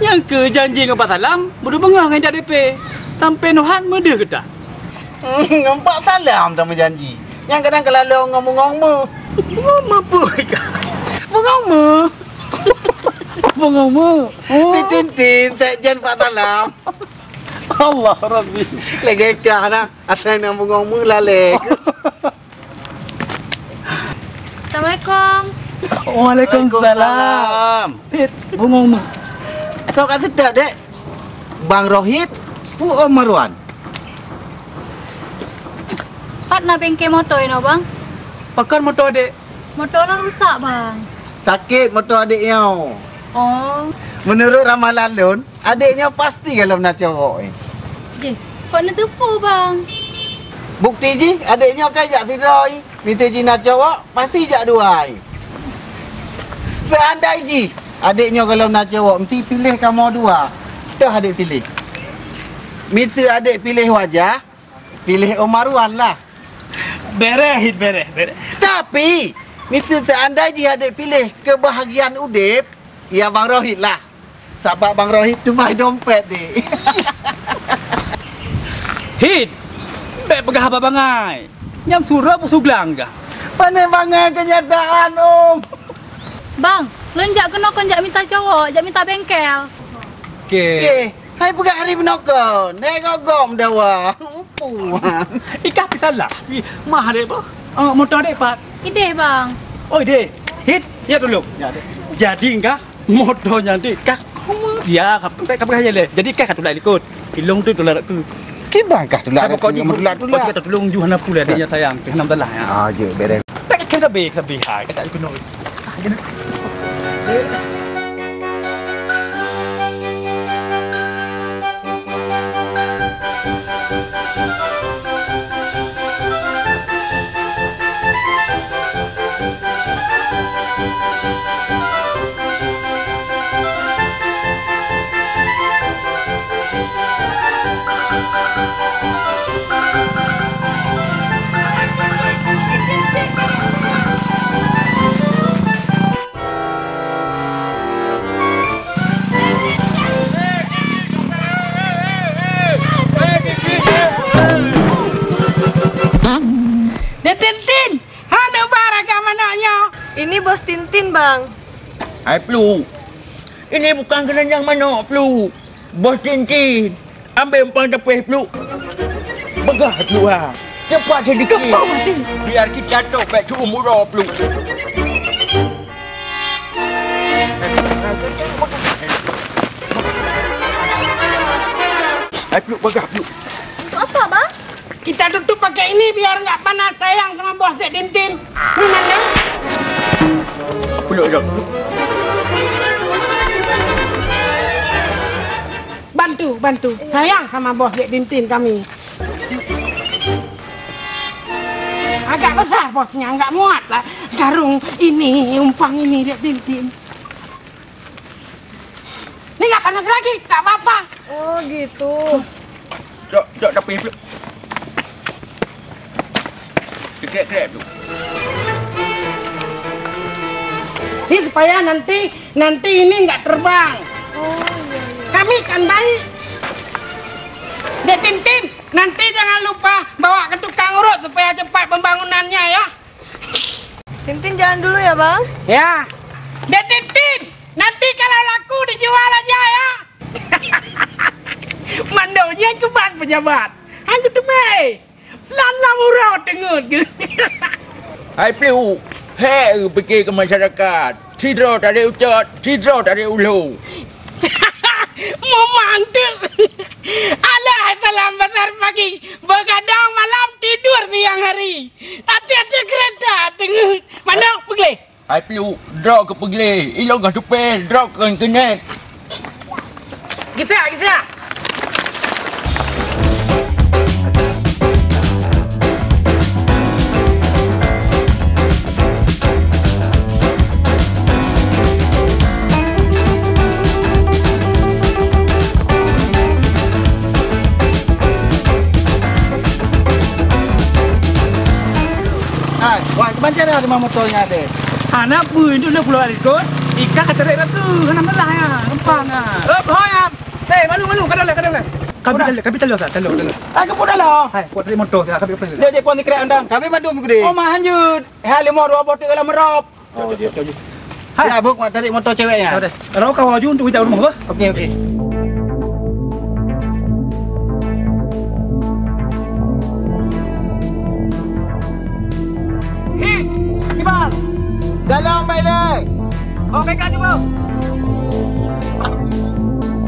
Nyang keu janji ngon Pak Salam, beudôh beungoh ngon jak D P. Sampoe neuh han meudeuh gata. Ngon Pak Salam tameujanji. Nyang kadang keulalong ngon bungong meuh. Bungong meuh peue ka? Bungong meuh. Bungong meuh. Oh. Titin-tin, sekjen Pak Salam. Allah Rabbi. Lagée kah na, asai nang bungong meuh lalek. Assalamualaikum. Waalaikumsalam. Waalaikumsalam. Hit, bungong meuh. Sok ka seutôt, Dek. Bang Rohit, peue Om Marwan? Pat na bengke moto inoe, Bang? Pakon moto, Dek? Moto lôn rusak, Bang. Sakét moto adék nyoe. Oh. Meunurot ramalan lôn, adék nyoe pasti golom na cowok, eh. Jih, kon neuteupeue, Bang? Bukti jih, adék nyoe ka jak sidroe. Miseue jih na cowok, pasti jak dua, eh. Seuandai jih adék nyoe golom na cowok, meusti piléh kamoe dua. Toh adék piléh. Miseue adék piléh wajah, piléh Om Marwan lah. Bereh, Hit, bereh, bereh. Tapi, miseue seuandai jih adék piléh keubahgian udeb, ya Bang Rohit lah. Sabab Bang Rohit tubai dompet, Dek. Hit, bék peugah haba bangai. Nyang surok peusuglang kah? Pane bangai keunyataan, Om. Bang, lôn jak keunoe kon jak mita cowok, jak mita bengkel. Oke. Eh, hai peugah hari bunoe kon, hai gogom dawa. Puan. Ikah pih salah. Ih, mah adék boh. Oh, moto adék pat. Idéh, Bang. Oh, idéh. Hit, ya tulông. Ya, Dek. Jadi kah moto nyan dek kah? Ya, ka, ka, ka, ka, ya, leh. Jadi kah ka tulak likot. Ilong tu tulak tu. Kiban kah tulak, pokok tu, tulak, tulak. Pokok tu tulông ju hana pula adék nyan sayang. Tu hana masalah ya. Ah, je, bereng. Tak kira sabe, sabe hai, kata ikut nol. Hai Pluek, ini bukan keranjang manok, Pluek. Boh Tintin, ambil umpang tapéh, Pluek. Peugah, Pluek, ha. Cepat sedikit. Gampang mati. Biar kita tok bak tu umur, Pluek. Hai, Pluek, peugah, Pluek. Untuk apa, Bang? Kita tutup pakai ini biar nggak panas sayang sama bos Dek Tintin. Gimana? Apa nak cakap? Bantu, bantu. Sayang sama bos Dek Tintin kami. Agak besar bosnya, nggak muat lah. Karung ini, umpang ini Dek Tintin. Ni nggak panas lagi, nggak apa-apa. Oh, gitu. Cok, cok, tapi, Bro. Krek-krek, Bro. Ini supaya nanti, nanti ini nggak terbang. Oh, iya, iya. Kami kan baik. Dek Tintin, nanti jangan lupa bawa ke tukang urut supaya cepat pembangunannya, ya. Tintin jalan dulu ya, Bang. Ya. Dek Tintin, nanti kalau laku dijual aja ya. Mandok nyan keuban pejabat. Hang geuteumé. Lam-lam uroe teungeut. Hai Pluek, hek pike keu masyarakat. Sidroe tarék ucot, sidroe tarék ulo. Memang tu. Alah salam besar pagi, begadang malam, tidur siang hari. Hati-hati kereta teungeut. Mandok peugleh. Hai Pluek, droe keu peugleh. Ilong ka tupé, droe keu keuneuk. Gisa, gisa. Hai, wan, keubancara teuma moto nyan deh. Hana peue, itu na pulo likot, ika ka tarék laju, hana meulah ya, gampang ah. Eh, boh ya. Eh, malu, malu, kada lé, kada lé. Kabi talo, kabi talo sa, talo, talo. Hai, keupeue talo? Hai, kuat dari moto sa, kabi, kabi. Dia, dia pun dikerek andang. Kabi mandum gede. Oh, mah hanjut. Hai, lima dua boh tu dalam merop. Oh, jeuet, jeuet. Hai. Ya, Buk, tarik motor ceweknya. Ada. Rau kau aju untuk kita rumah, bah. Okey, okey. Hei, kibar. Dalam, Bang Ilai. Okey, kan, Bang?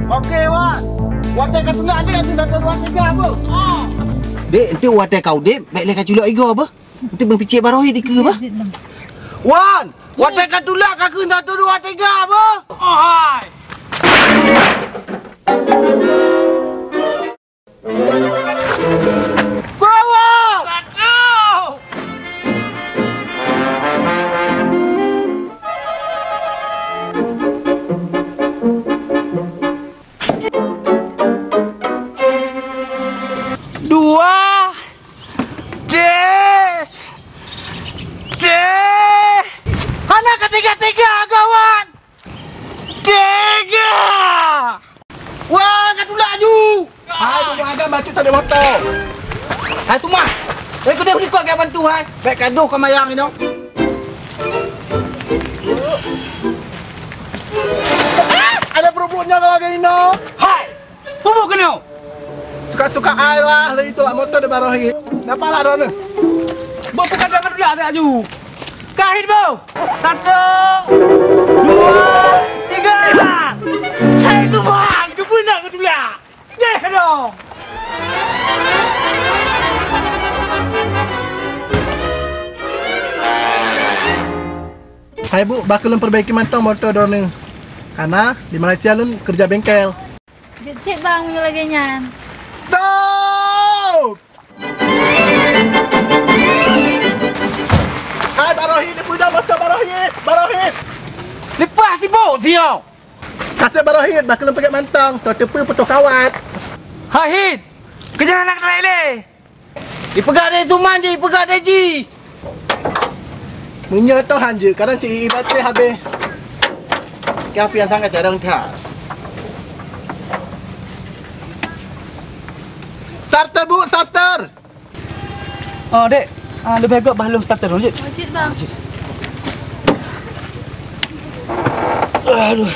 Okey, Wan. Watèe ka tulak, Dek, tu dah dua tiga, Bang. Ah. Dek, enteuk watèe ka udép, bèk lé ka culok igoe, bah. Untuk meupicit baroe dikeue bah. Wan, watèe ka tulak ka kheun satu dua tiga bah. Ohai. Kawan. Satu. Dua. Teh! Teh! Hana ka tega-tega, kawan! Tega! Wah, ka tulak laju! Hai, bubuih agam bacut tak ada motor. Hai, Tumah! Eh, kena beli kau agak bantu, hai! Baik kadoh kau mayang, you know. Ah, ada perut-perutnya kalau agak, you know. Hai! Peue buet keunoe? Suka-suka ai lah, laju tulak moto di baroe. Napa lah droeneuh? Boh bukan jangan tulak laju. Kahit boh. Satu, dua, tiga. Hai Tuhan, keupeue nak geutulak? Deh dong. Hai Bu, bah keu lôn perbaiki mantong moto droeneuh. Karena di Malaysia lôn kerja bengkel. Jeuet cit bang meunyoe lagèe nyan. Stop! Hai Barohit, dipeudong moto Barohit! Barohit! Leupah sibôk sioe! Kaseb Barohit, bah keu lôn peugèt mantong, soe teupeu putôh kawat. Hai Hit! Keu jalan nak lé! Ipeugah lé Tuman jih, ipeugah lé jih. Meunyoe toh hanjeuet, kadang cit ié baterai habéh. Ka pian sangat jarang that. Starter, Bu, starter! Oh, Dek. Ah, leubeh gèt bah lôn starter dulu, jeuet? Oh, jeuet, Bang. Ah, jeuet. Aduh.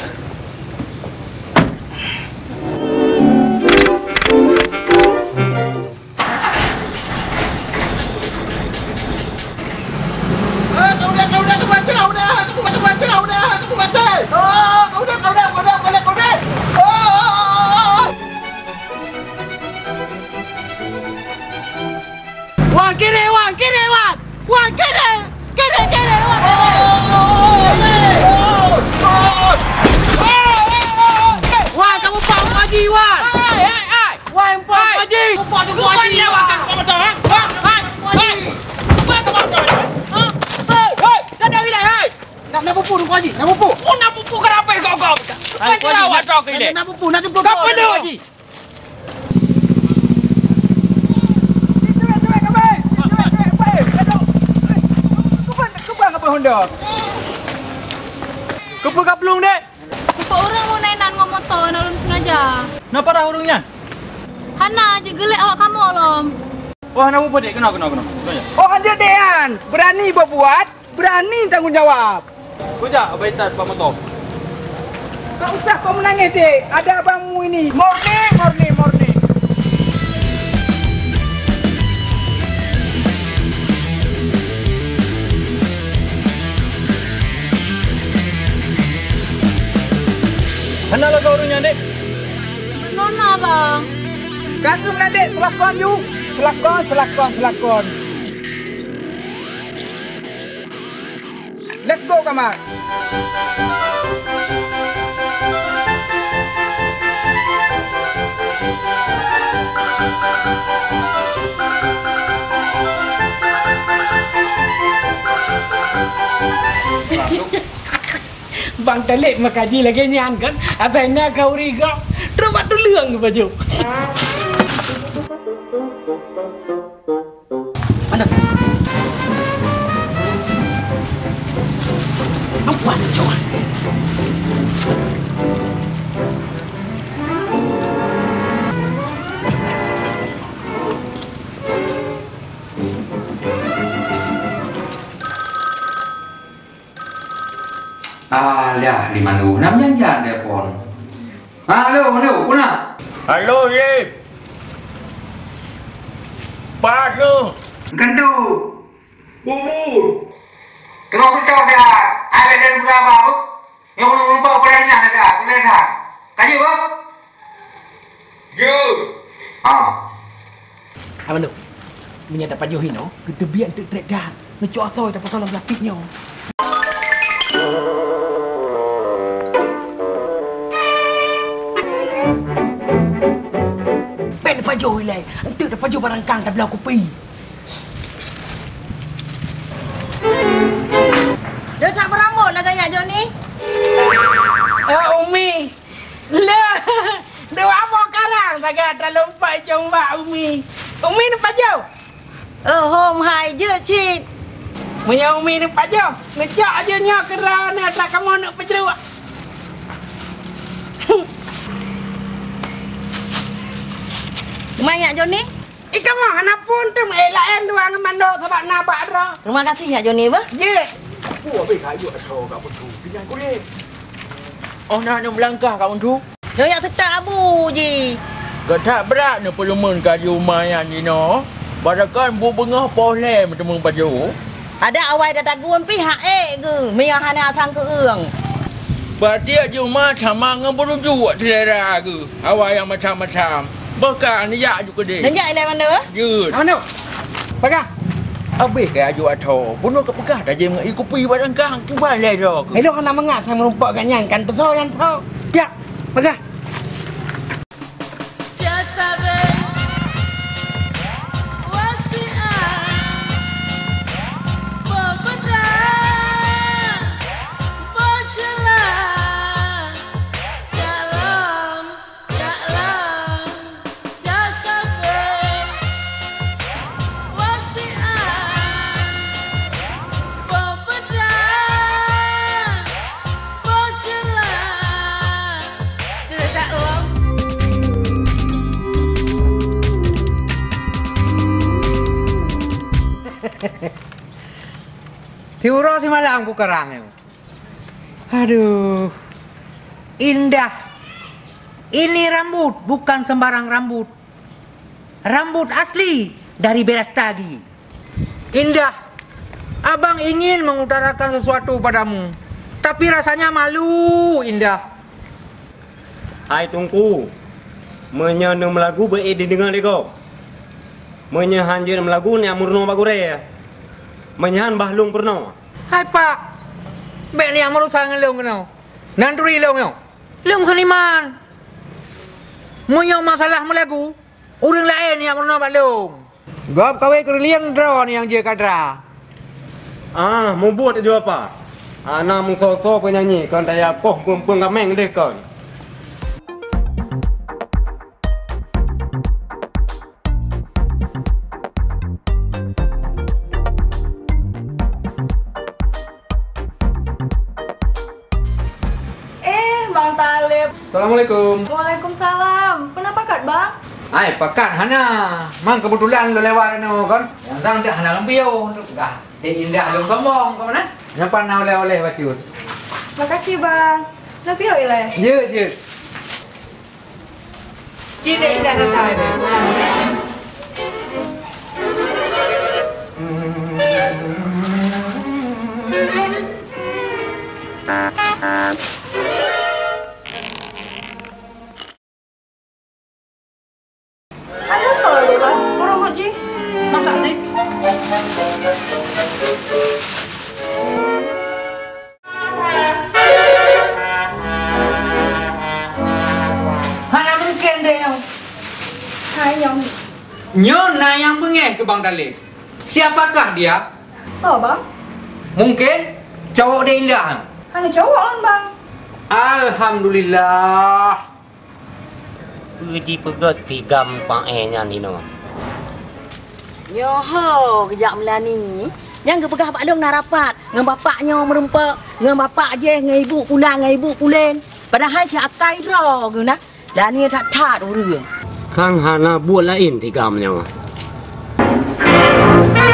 Wan, kiri, Wan, kiri, Wan! Wan, kiri! Kiri, kiri, Wan! Wan, kamu pak Haji, Wan! Hai, hai, hai! Wan, pak Haji! Hai! Pak Haji! Bukan dia, Wan, kamu tahu, ha? Hai, hai, hai! Bukan kamu tahu, ha? Hai, hai! Kada wilayah, hai! Nak, nak pupuk, Teungku Haji, nak pupuk! Oh, nak pupuk kenapa kau, kau? Hai, Teungku Haji, nak, nak pupuk, nak pupuk, Teungku Haji! Keupeue ka plueng, Dek? Keupeue ureueng meunan ngon moto, na lôn sengaja. Na parah ureueng nyan? Hana, jeuet geulek awak kamoe lom. Oh, hana peue-peue, Dek. Keunoe, keunoe, keunoe. Oh, hanjeuet, Dek, nyan. Berani berbuat, berani tanggung jawab. Kujak Abang Intan bak moto. Tak usah kau menangis, Dek. Ada abangmu ini. Murni, murni, murni. Hana lagak ureueng nyan, Dek. Nona, Bang. Ka keuh meunan, Dek. Seulakon, yu. Seulakon, seulakon, seulakon. Let's go, Kamal. Bang Taleb meukaji lagèe nyan kan, asai na khauri gob, trok bak tuleueng geupajoh. Mana? Apa ni, Jon? Alah, di mana? Nam janjan telepon. Halo, halo, peue na? Halo, Yip. Pat tu? Keutu. Bubur. Teungoh kucok dah. Ai, dah buka apa, Bu? Nyang ulôn lumpah peurayaan dah, peurayaan dah. Ka jeuet, Bu? Jeuet. Ah. Hai Manu, meunyoe tapajoh inoe, geuteubiet eunteuk trek that. Neucok asoe tapasang lam plastik nyoe. Péng neupajoh ilèe, eunteuk tapajoh barang kang tabloe kupi. Dah tak beurambot lagèe nyak Joni? Eh, Umi. Lé, dua boh karang sagai taleumpah cong bak Umi. Umi neupajoh? Eh, hom hai jeuet cit. Meunyoe Umi neupajoh, neucok aja nyoe keudroe na atra kamoe neuk peujreuk. Teuma nyak Joni? Ih, kamoe hana pun teuma, eh, laén dua ngon mando sabab na bak droe. Terima kasih, Nyak Joni, beuh. Jeuet. Aku habéh kayu atau kat Meuntu, pinjam kulit. Oh, na nyang meulangkah kat Meuntu? Nyoe yak seutôt abu ji. Gata brat neupeuleumon kayu uma nyan jinoe. Padahai bu beungoh poh lhèe meuteumé pajoh. Adak awai tatagun pih hak ék geuh, meunyoe hana sang keueung. Berarti jih uma sama ngon beurujuk selera geuh, awai nyang macam-macam. Boh ka neujak aju keudeh. Neujak ilèe manoe? Jeuet. Manoe? Paga? Abéh keu aju atho. Bunoe ka peugah tajém ngon ie kupi barangkang kiban lé droe keuh. Ilôn hana mangat sang meurumpok gobnyan kan teusoe nyan tho. Jak, paga. Beubeudang, beujeulaih, teudak lom. Siuroe simalam kukarang nyoe. Aduh. Indah, ini rambut bukan sembarang rambut. Rambut asli dari Berastagi. Indah, abang ingin mengutarakan sesuatu padamu, tapi rasanya malu, Indah. Hai Teungku, meunyoe neumeulagu beu ék dideungoe lé gob. Meunyoe han jeuet meulagu, neujak meurunoe bak gurée. Meunyoe han bah lôn peurunoe. Hai Pak, bék neujak meurusa ngon lôn keunoe. Nan turi lôn nyoe. Lôn seniman. Meunyoe masalah meulagu, ureuëng laén nyang peurunoe bak lôn. Gob kawé keureulieng droe nyang jeuet ka dra. Ah, mubuet ju apa? Hana meusoe-soe peunyanyi kon taya koh peung-peung gaméng deh kon. Eh, Bang Taleb. Assalamualaikum. Waalaikumsalam. Peue na pakat, Bang? Ai, pakat hana. Mang keubeutulan lôn lewat nyoe kon. Nyang sang deuh hana lôn piôh, peugah. Dek Indah lôn sombong kon na. Nyan pat na oleh-oleh bacut. Makasih, Bang. Lôn piôh ilée. Jeuet, jeuet. Cit dek Indah datang. Ada soe lé, Bang? Ureueng buet jih. Masak sih. Hana mungken deh nyoe. Hai nyoe. Nyoe na nyang beungéh keu Bang Taleb. Siapakah dia? Soe, Bang? Mungken cowok dek Indah. Hana cowok lôn, Bang. Alhamdulillah. Peue jipeugét tigam paéh nyan inoe? Nyoe ho geujak meulani. Nyang geupeugah bak lôn na rapat ngon bapak nyoe meurumpok, ngon bapak jih, ngon ibu pulang, ngon ibu pulen. Padahai si akai droe geuh na, lani that-that ureueng. Sang hana buet laén tigam nyoe.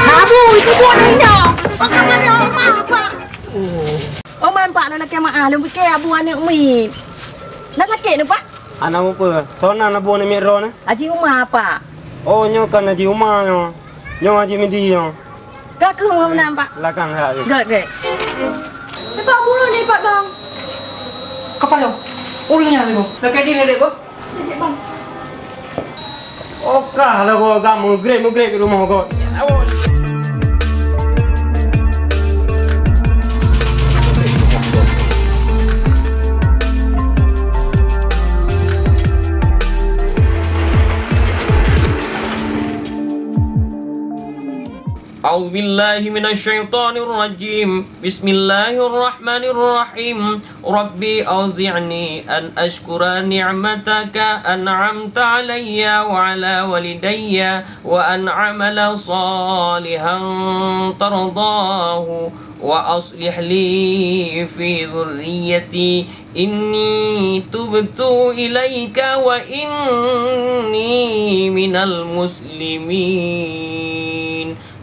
Abu, itu buet nyoe. Pakon nyoe, Pak. Oman, Pak, lôn lakée meu'ah, lôn pike abu aneuk miet. Na sakét nyoe, Pak? Hana mupeue. Soe nan abu aneuk miet droeneuh? Haji Uma, Pak. Oh, nyoe kon Haji Uma nyoe. Nyoe Haji Midi nyoe. Ka keuh meunan, Pak. Lakang dah. Gét, gét. Cepat buruh ni, Pak Bang. Kapalo. Ureueng nyan, Ibu. Lakée dilèe, Ibu. Jijik, Bang. Oka lah gua gam meugreb-meugreb di rumoh gua. أعوذ بالله من الشيطان الرجيم. بسم الله الرحمن الرحيم. رب أوزعني أن أشكر نعمتك أنعمت علي وعلى والدي وأن أعمل صالحا ترضاه وأصلح لي في ذريتي إني تبت إليك وإني من المسلمين.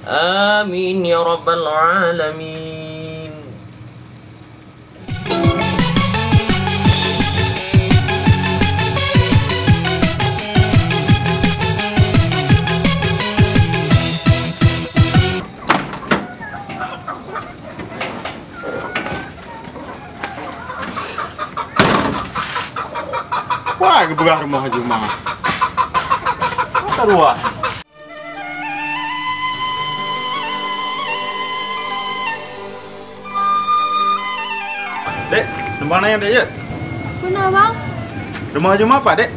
آمين يا رب العالمين. Wah, geupeugah rumoh Haji Uma. Masa ruah. Dek, numpang nyan, Dek, jeuet? Peue na, Bang? Rumoh Haji Uma pat, Dek?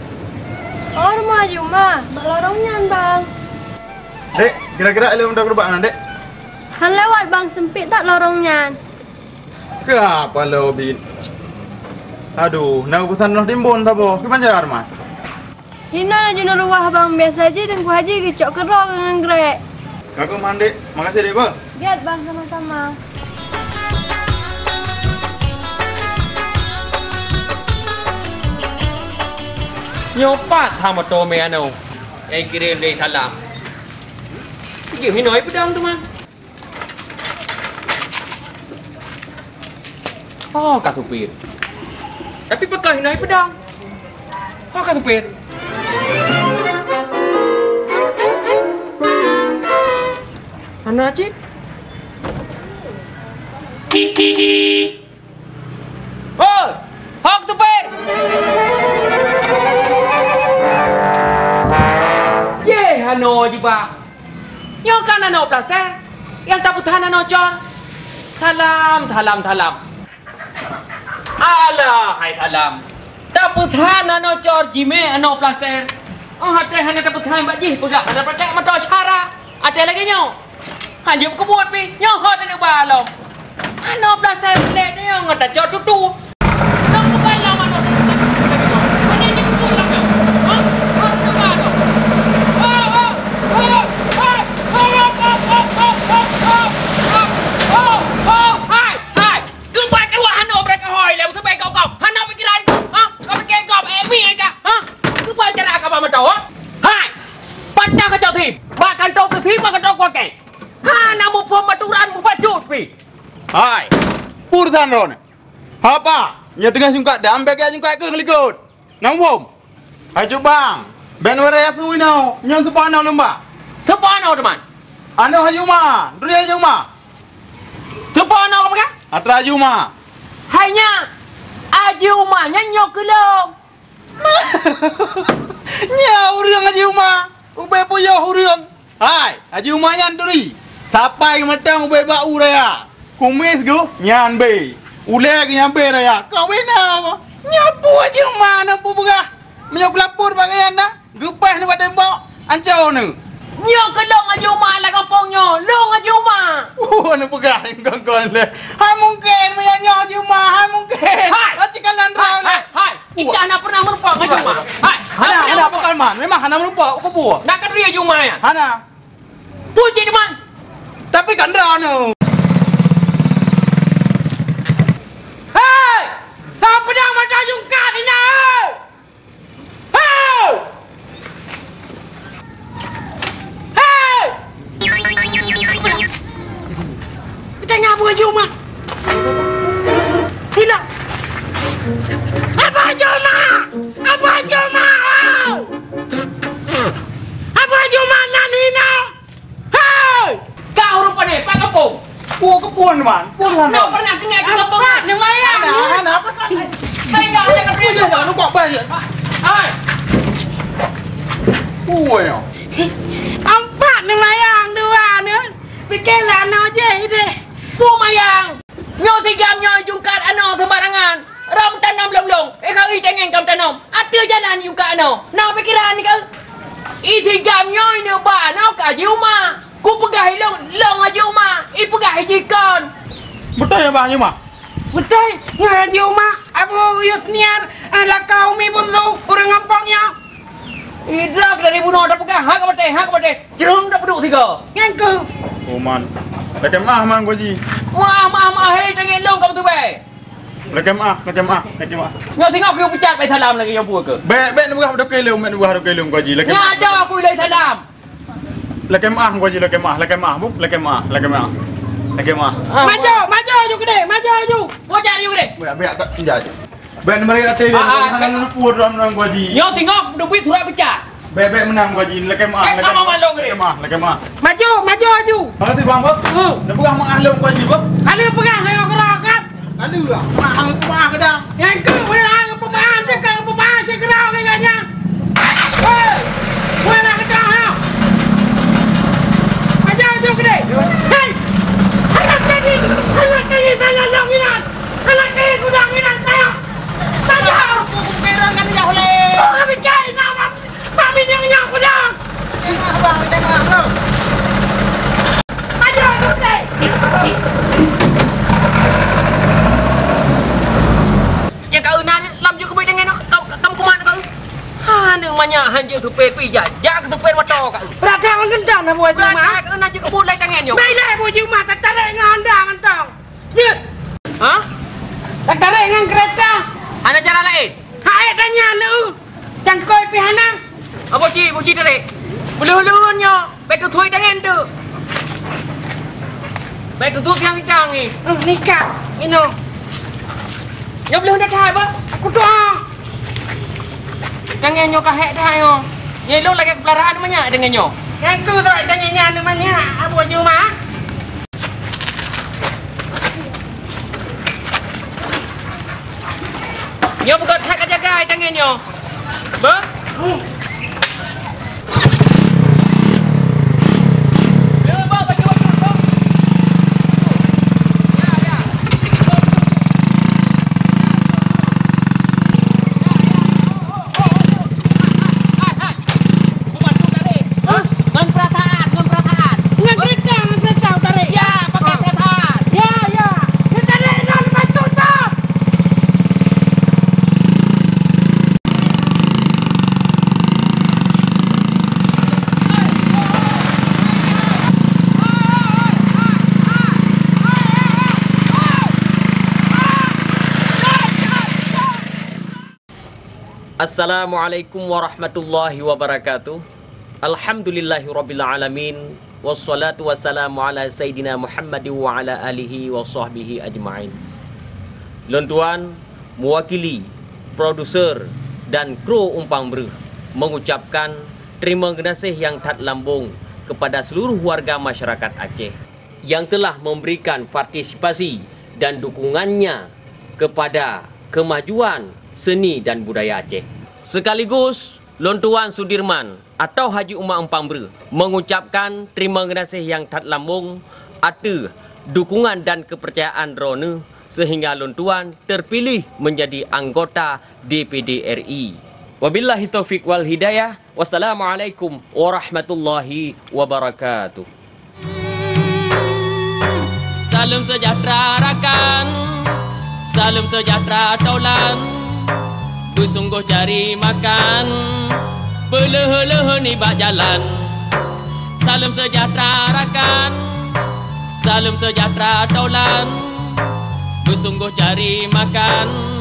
Oh, rumoh Haji Uma. Bak lorong nyan, Bang. Dek, gerak-gerak lé, udah geubak na, Dek. Han lewat, Bang, sempit that lorong nyan. Keuhai paloe ubit. Aduh, na urusan noh timbon saboh. Kiban cara, Mat? Hinoe laju neuruwah, Bang. Biasa jih Teungku Haji geucok keudroe ngon grek. Ka keuh, Mat, Dek. Makasih, Dek, beuh. Gét, Bang, sama-sama. Nyoe pat that moto mé anoe. Eh, kirém lé salam. Jih hinoe peudong teuma. Oh, ka supir. Tapi pakon hinoe peudong. Ho ka supir. Hana cit. Hoi! Ho ka supir! Jeh, hana jiba. Nyoe kan aneuk plaster nyang tapeuthan aneuk cor. Salam, salam, salam. Alah, hai salam. Tapeuthan aneuk cor jimek aneuk plaster. Oh, até hana tapeuthan bak jih, peugah hana pakai moto cara. Até lagèe nyoe. Hanjeuet keubuet pih, nyoe hot aneuk ba lom. Aneuk plaster lé nyoe ngon tacok tutu. Nyoe keubalom aneuk. Hana jeuet keubuet lom nyoe. Ha? Hot aneuk ba lom. Oh, oh, oh, oh, oh, oh, hai, hai. Keubai keuluwa hana beureukah hôi lé, seubab kau, kau hana pikiran, ha? Kau pikir kau, eh, mi aja, ha? Keubai cara kau ba mata, ha? Hai! Patah kacau thim, bak kantô keu thim, bak kantô kuakèe. Hana muphom aturan, mupacut pih. Hai! Peue urusan droeneuh? Haba, nyoe teungoh sungkat dam, bèk gaya sungkat keu ngelikot. Nang bom. Hai Cut Bang, bèk neuwarai asu inoe, nyoe seupôt aneuk lôn ba. Seupôt aneuk teuma? Aneuk Haji Uma, duri Haji Uma. Seupôt aneuk apa kah? Atra Haji Uma. Hai nyak, Haji Uma nyan nyoe keu lôn. Nyoe ureueng Haji Uma, ubé puyoh ureueng. Hai, Haji Uma nyan turi. Sapai mantong ubé bak u raya. Kumis geuh nyan bé. Ulèe geuh nyan bé raya. Kawé na apa? Nyoe peue Haji Uma nyang peue peugah? Meunyoe geulapor bak gobnyan na, geupah nibak tembok, ancô neuh. Nyoe keu lôn Haji Uma lam gampông nyoe. Lôn Haji Uma. Oh, neupeugah kon-kon lé. Hai mungken meunyoe nyoe Haji Uma, hai mungken. Hai! Aci kalan hai, hai, hai. Ikah hana pernah meureumpok ngon Juma. Hai, hana, hana pernah meureumpok. Hana, bukan man. Memang hana meureumpok, keupeue? Nak keu Juma nyan? Hana. Puji Juma. Tapi kan droeneuh. Hei! Soe peudong mata jungkat inan, hei! Hei! Hei! Tanya Abu Haji Umar. Hilang. Abu Haji Umar! Abu Haji Umar! Abu Haji Umar nan hina! Hei! Kah ureueng pane, pat gampông? Oh, keupeue, Man? Peue hana? Nyoe pernah tinggai di gampông? Pat neumayang. Hana, hana, apa kan? Sehingga hana keupeue. Peue jaweueb, nu kok bai? Hai! Peue nyoe? Ampat neumayang dua nyoe. Pike lanoe jih deh. Peue mayang? Nyoe sigam nyoe jungkat anoe seumbarangan. Ram tanom lom-lom. Eh, kari tangen kam tanom. Ateueh jalan jungkat anoe. Na pikiran keu? I sigam nyoe neuba anoe keu Haji Uma. Kupeugah ilôn, lôn Haji Uma. Ipeugah ijikon. Beutôi ya, Bah Haji Uma? Beutôi, ngon Haji Uma, Abu Yusniar, eh, lakau Umi Bunsu, ureueng gampông nyoe. Idrak dari bunoe tapeugah, ha ka batèe, ha ka batèe. Jeuem tapeuduek sigoe. Nyan keuh. Oh, Man. Lakèe meu'ah, Man, Haji. Meu'ah, meu'ah, meu'ah, hei, tangieng lôn ka beuteubai. Lakèe meu'ah, lakèe meu'ah, lakèe meu'ah. Nyoe singoh keu peucat bai salam lagèe nyoe peue keuh. Bèk, bèk neupeugah dukée lôn, bèk neupeugah dukée lôn, Haji. Lakèe meu'ah. Nyan ada aku ilai salam. Lakèe meu'ah, Haji, lakèe meu'ah, lakèe meu'ah, Bu. Lakèe meu'ah, lakèe meu'ah. Lakèe meu'ah. Ah, maju, maju aju keudeh, maju aju. Bujak aju keudeh. Bèk, bèk, tak, tinja aju. Bèk, mari até dia. Ah, ah, hana luput dalam, dalam, Haji. Nyoe singoh duek surat peucat. Bèk, bèk, meunang, Haji. Lakèe meu'ah, eh, lakèe meu'ah. Lakèe meu'ah, lakèe meu'ah. Maju, maju aju. Makasih, Bang, Bu. Hmm. Neupeugah meu'ah lôn, Haji, Bu. Ka lheueh peugah lagèe keudroe kan. Lalu lah, mak hang teuma keudang. Nyang keu, weh, hang peumeu'ah, teuka peumeu'ah, sikureueng lagèe nyan. Hei! Weh, lah keudang, ha! Aja ujong keudeh. Hei! Anak tadi, anak tadi, saya long inan. Anak tadi, kudang inan, saya. Saya. Aku kepikiran kan, ya, oleh. Kau kami cari nama. Mak minyeuk nyak peudong! Tengok, Bang, tengok, Bang. Aduh, aduh, deh! Nyang ka eunan lam jeuet keubeue tangen, ka, ka, ka meukumat ka. Hana manyak han jeuet supé pih jak, jak keu supé moto ka. Radang gendam na buah juma. Radang keu nan jeuet keubeue lai tangen nyoe. Mai lai buah juma, tatarek ngon honda mantong. Jeuet. Ha? Tatarek ngon kereta. Hana cara laén? Hai tanya lu. Cangkôi pih hana. Apo ci, apo ci tarék? Ulôn-ulôn nyoe, bèk teutui tangen tu. Bèk teutui siang-siang ni. Hmm, nikah, minum. Nyoe belum dah thai, Bang. Kudoe! Tangai nyoe ka hék that nyoe. Nyoe lôn lagèe keupeularan manyak tangai nyoe. Nyang keu surat tangai nyan manyak, Abu Juma. Nyoe beugöt that ka jaga tangai nyoe. Beuh? Hah? Ngon peurasaan, ngon peurasaan. Ngon keureuta, ngon keureuta tarék. Ya, pakai peurasaan. Ya, ya. Tarék ngon maksud, Bang. Assalamualaikum warahmatullahi wabarakatuh. Alhamdulillahirabbil alamin. Wassalatu wassalamu ala sayyidina Muhammadin wa ala alihi wa sahbihi ajmain. Lôn tuan mewakili produser dan kru Umpang Breuh mengucapkan terima kasih yang that lambong kepada seluruh warga masyarakat Aceh yang telah memberikan partisipasi dan dukungannya kepada kemajuan seni dan budaya Aceh. Sekaligus lôn tuan Sudirman atau Haji Uma Umpang Breuh mengucapkan terima kasih yang that lambong ateueh dukungan dan kepercayaan droeneuh sehingga lôn tuan terpilih menjadi anggota D P D R I. Wabillahi taufiq wal hidayah. Wassalamualaikum warahmatullahi wabarakatuh. Saleuem seujahteura rakan, saleuem seujahteura tolan, beusunggoh cari makan, beuleuhe-leuhe nibak jalan. Saleuem seujahteura rakan, saleuem seujahteura tolan, beusunggoh cari makan,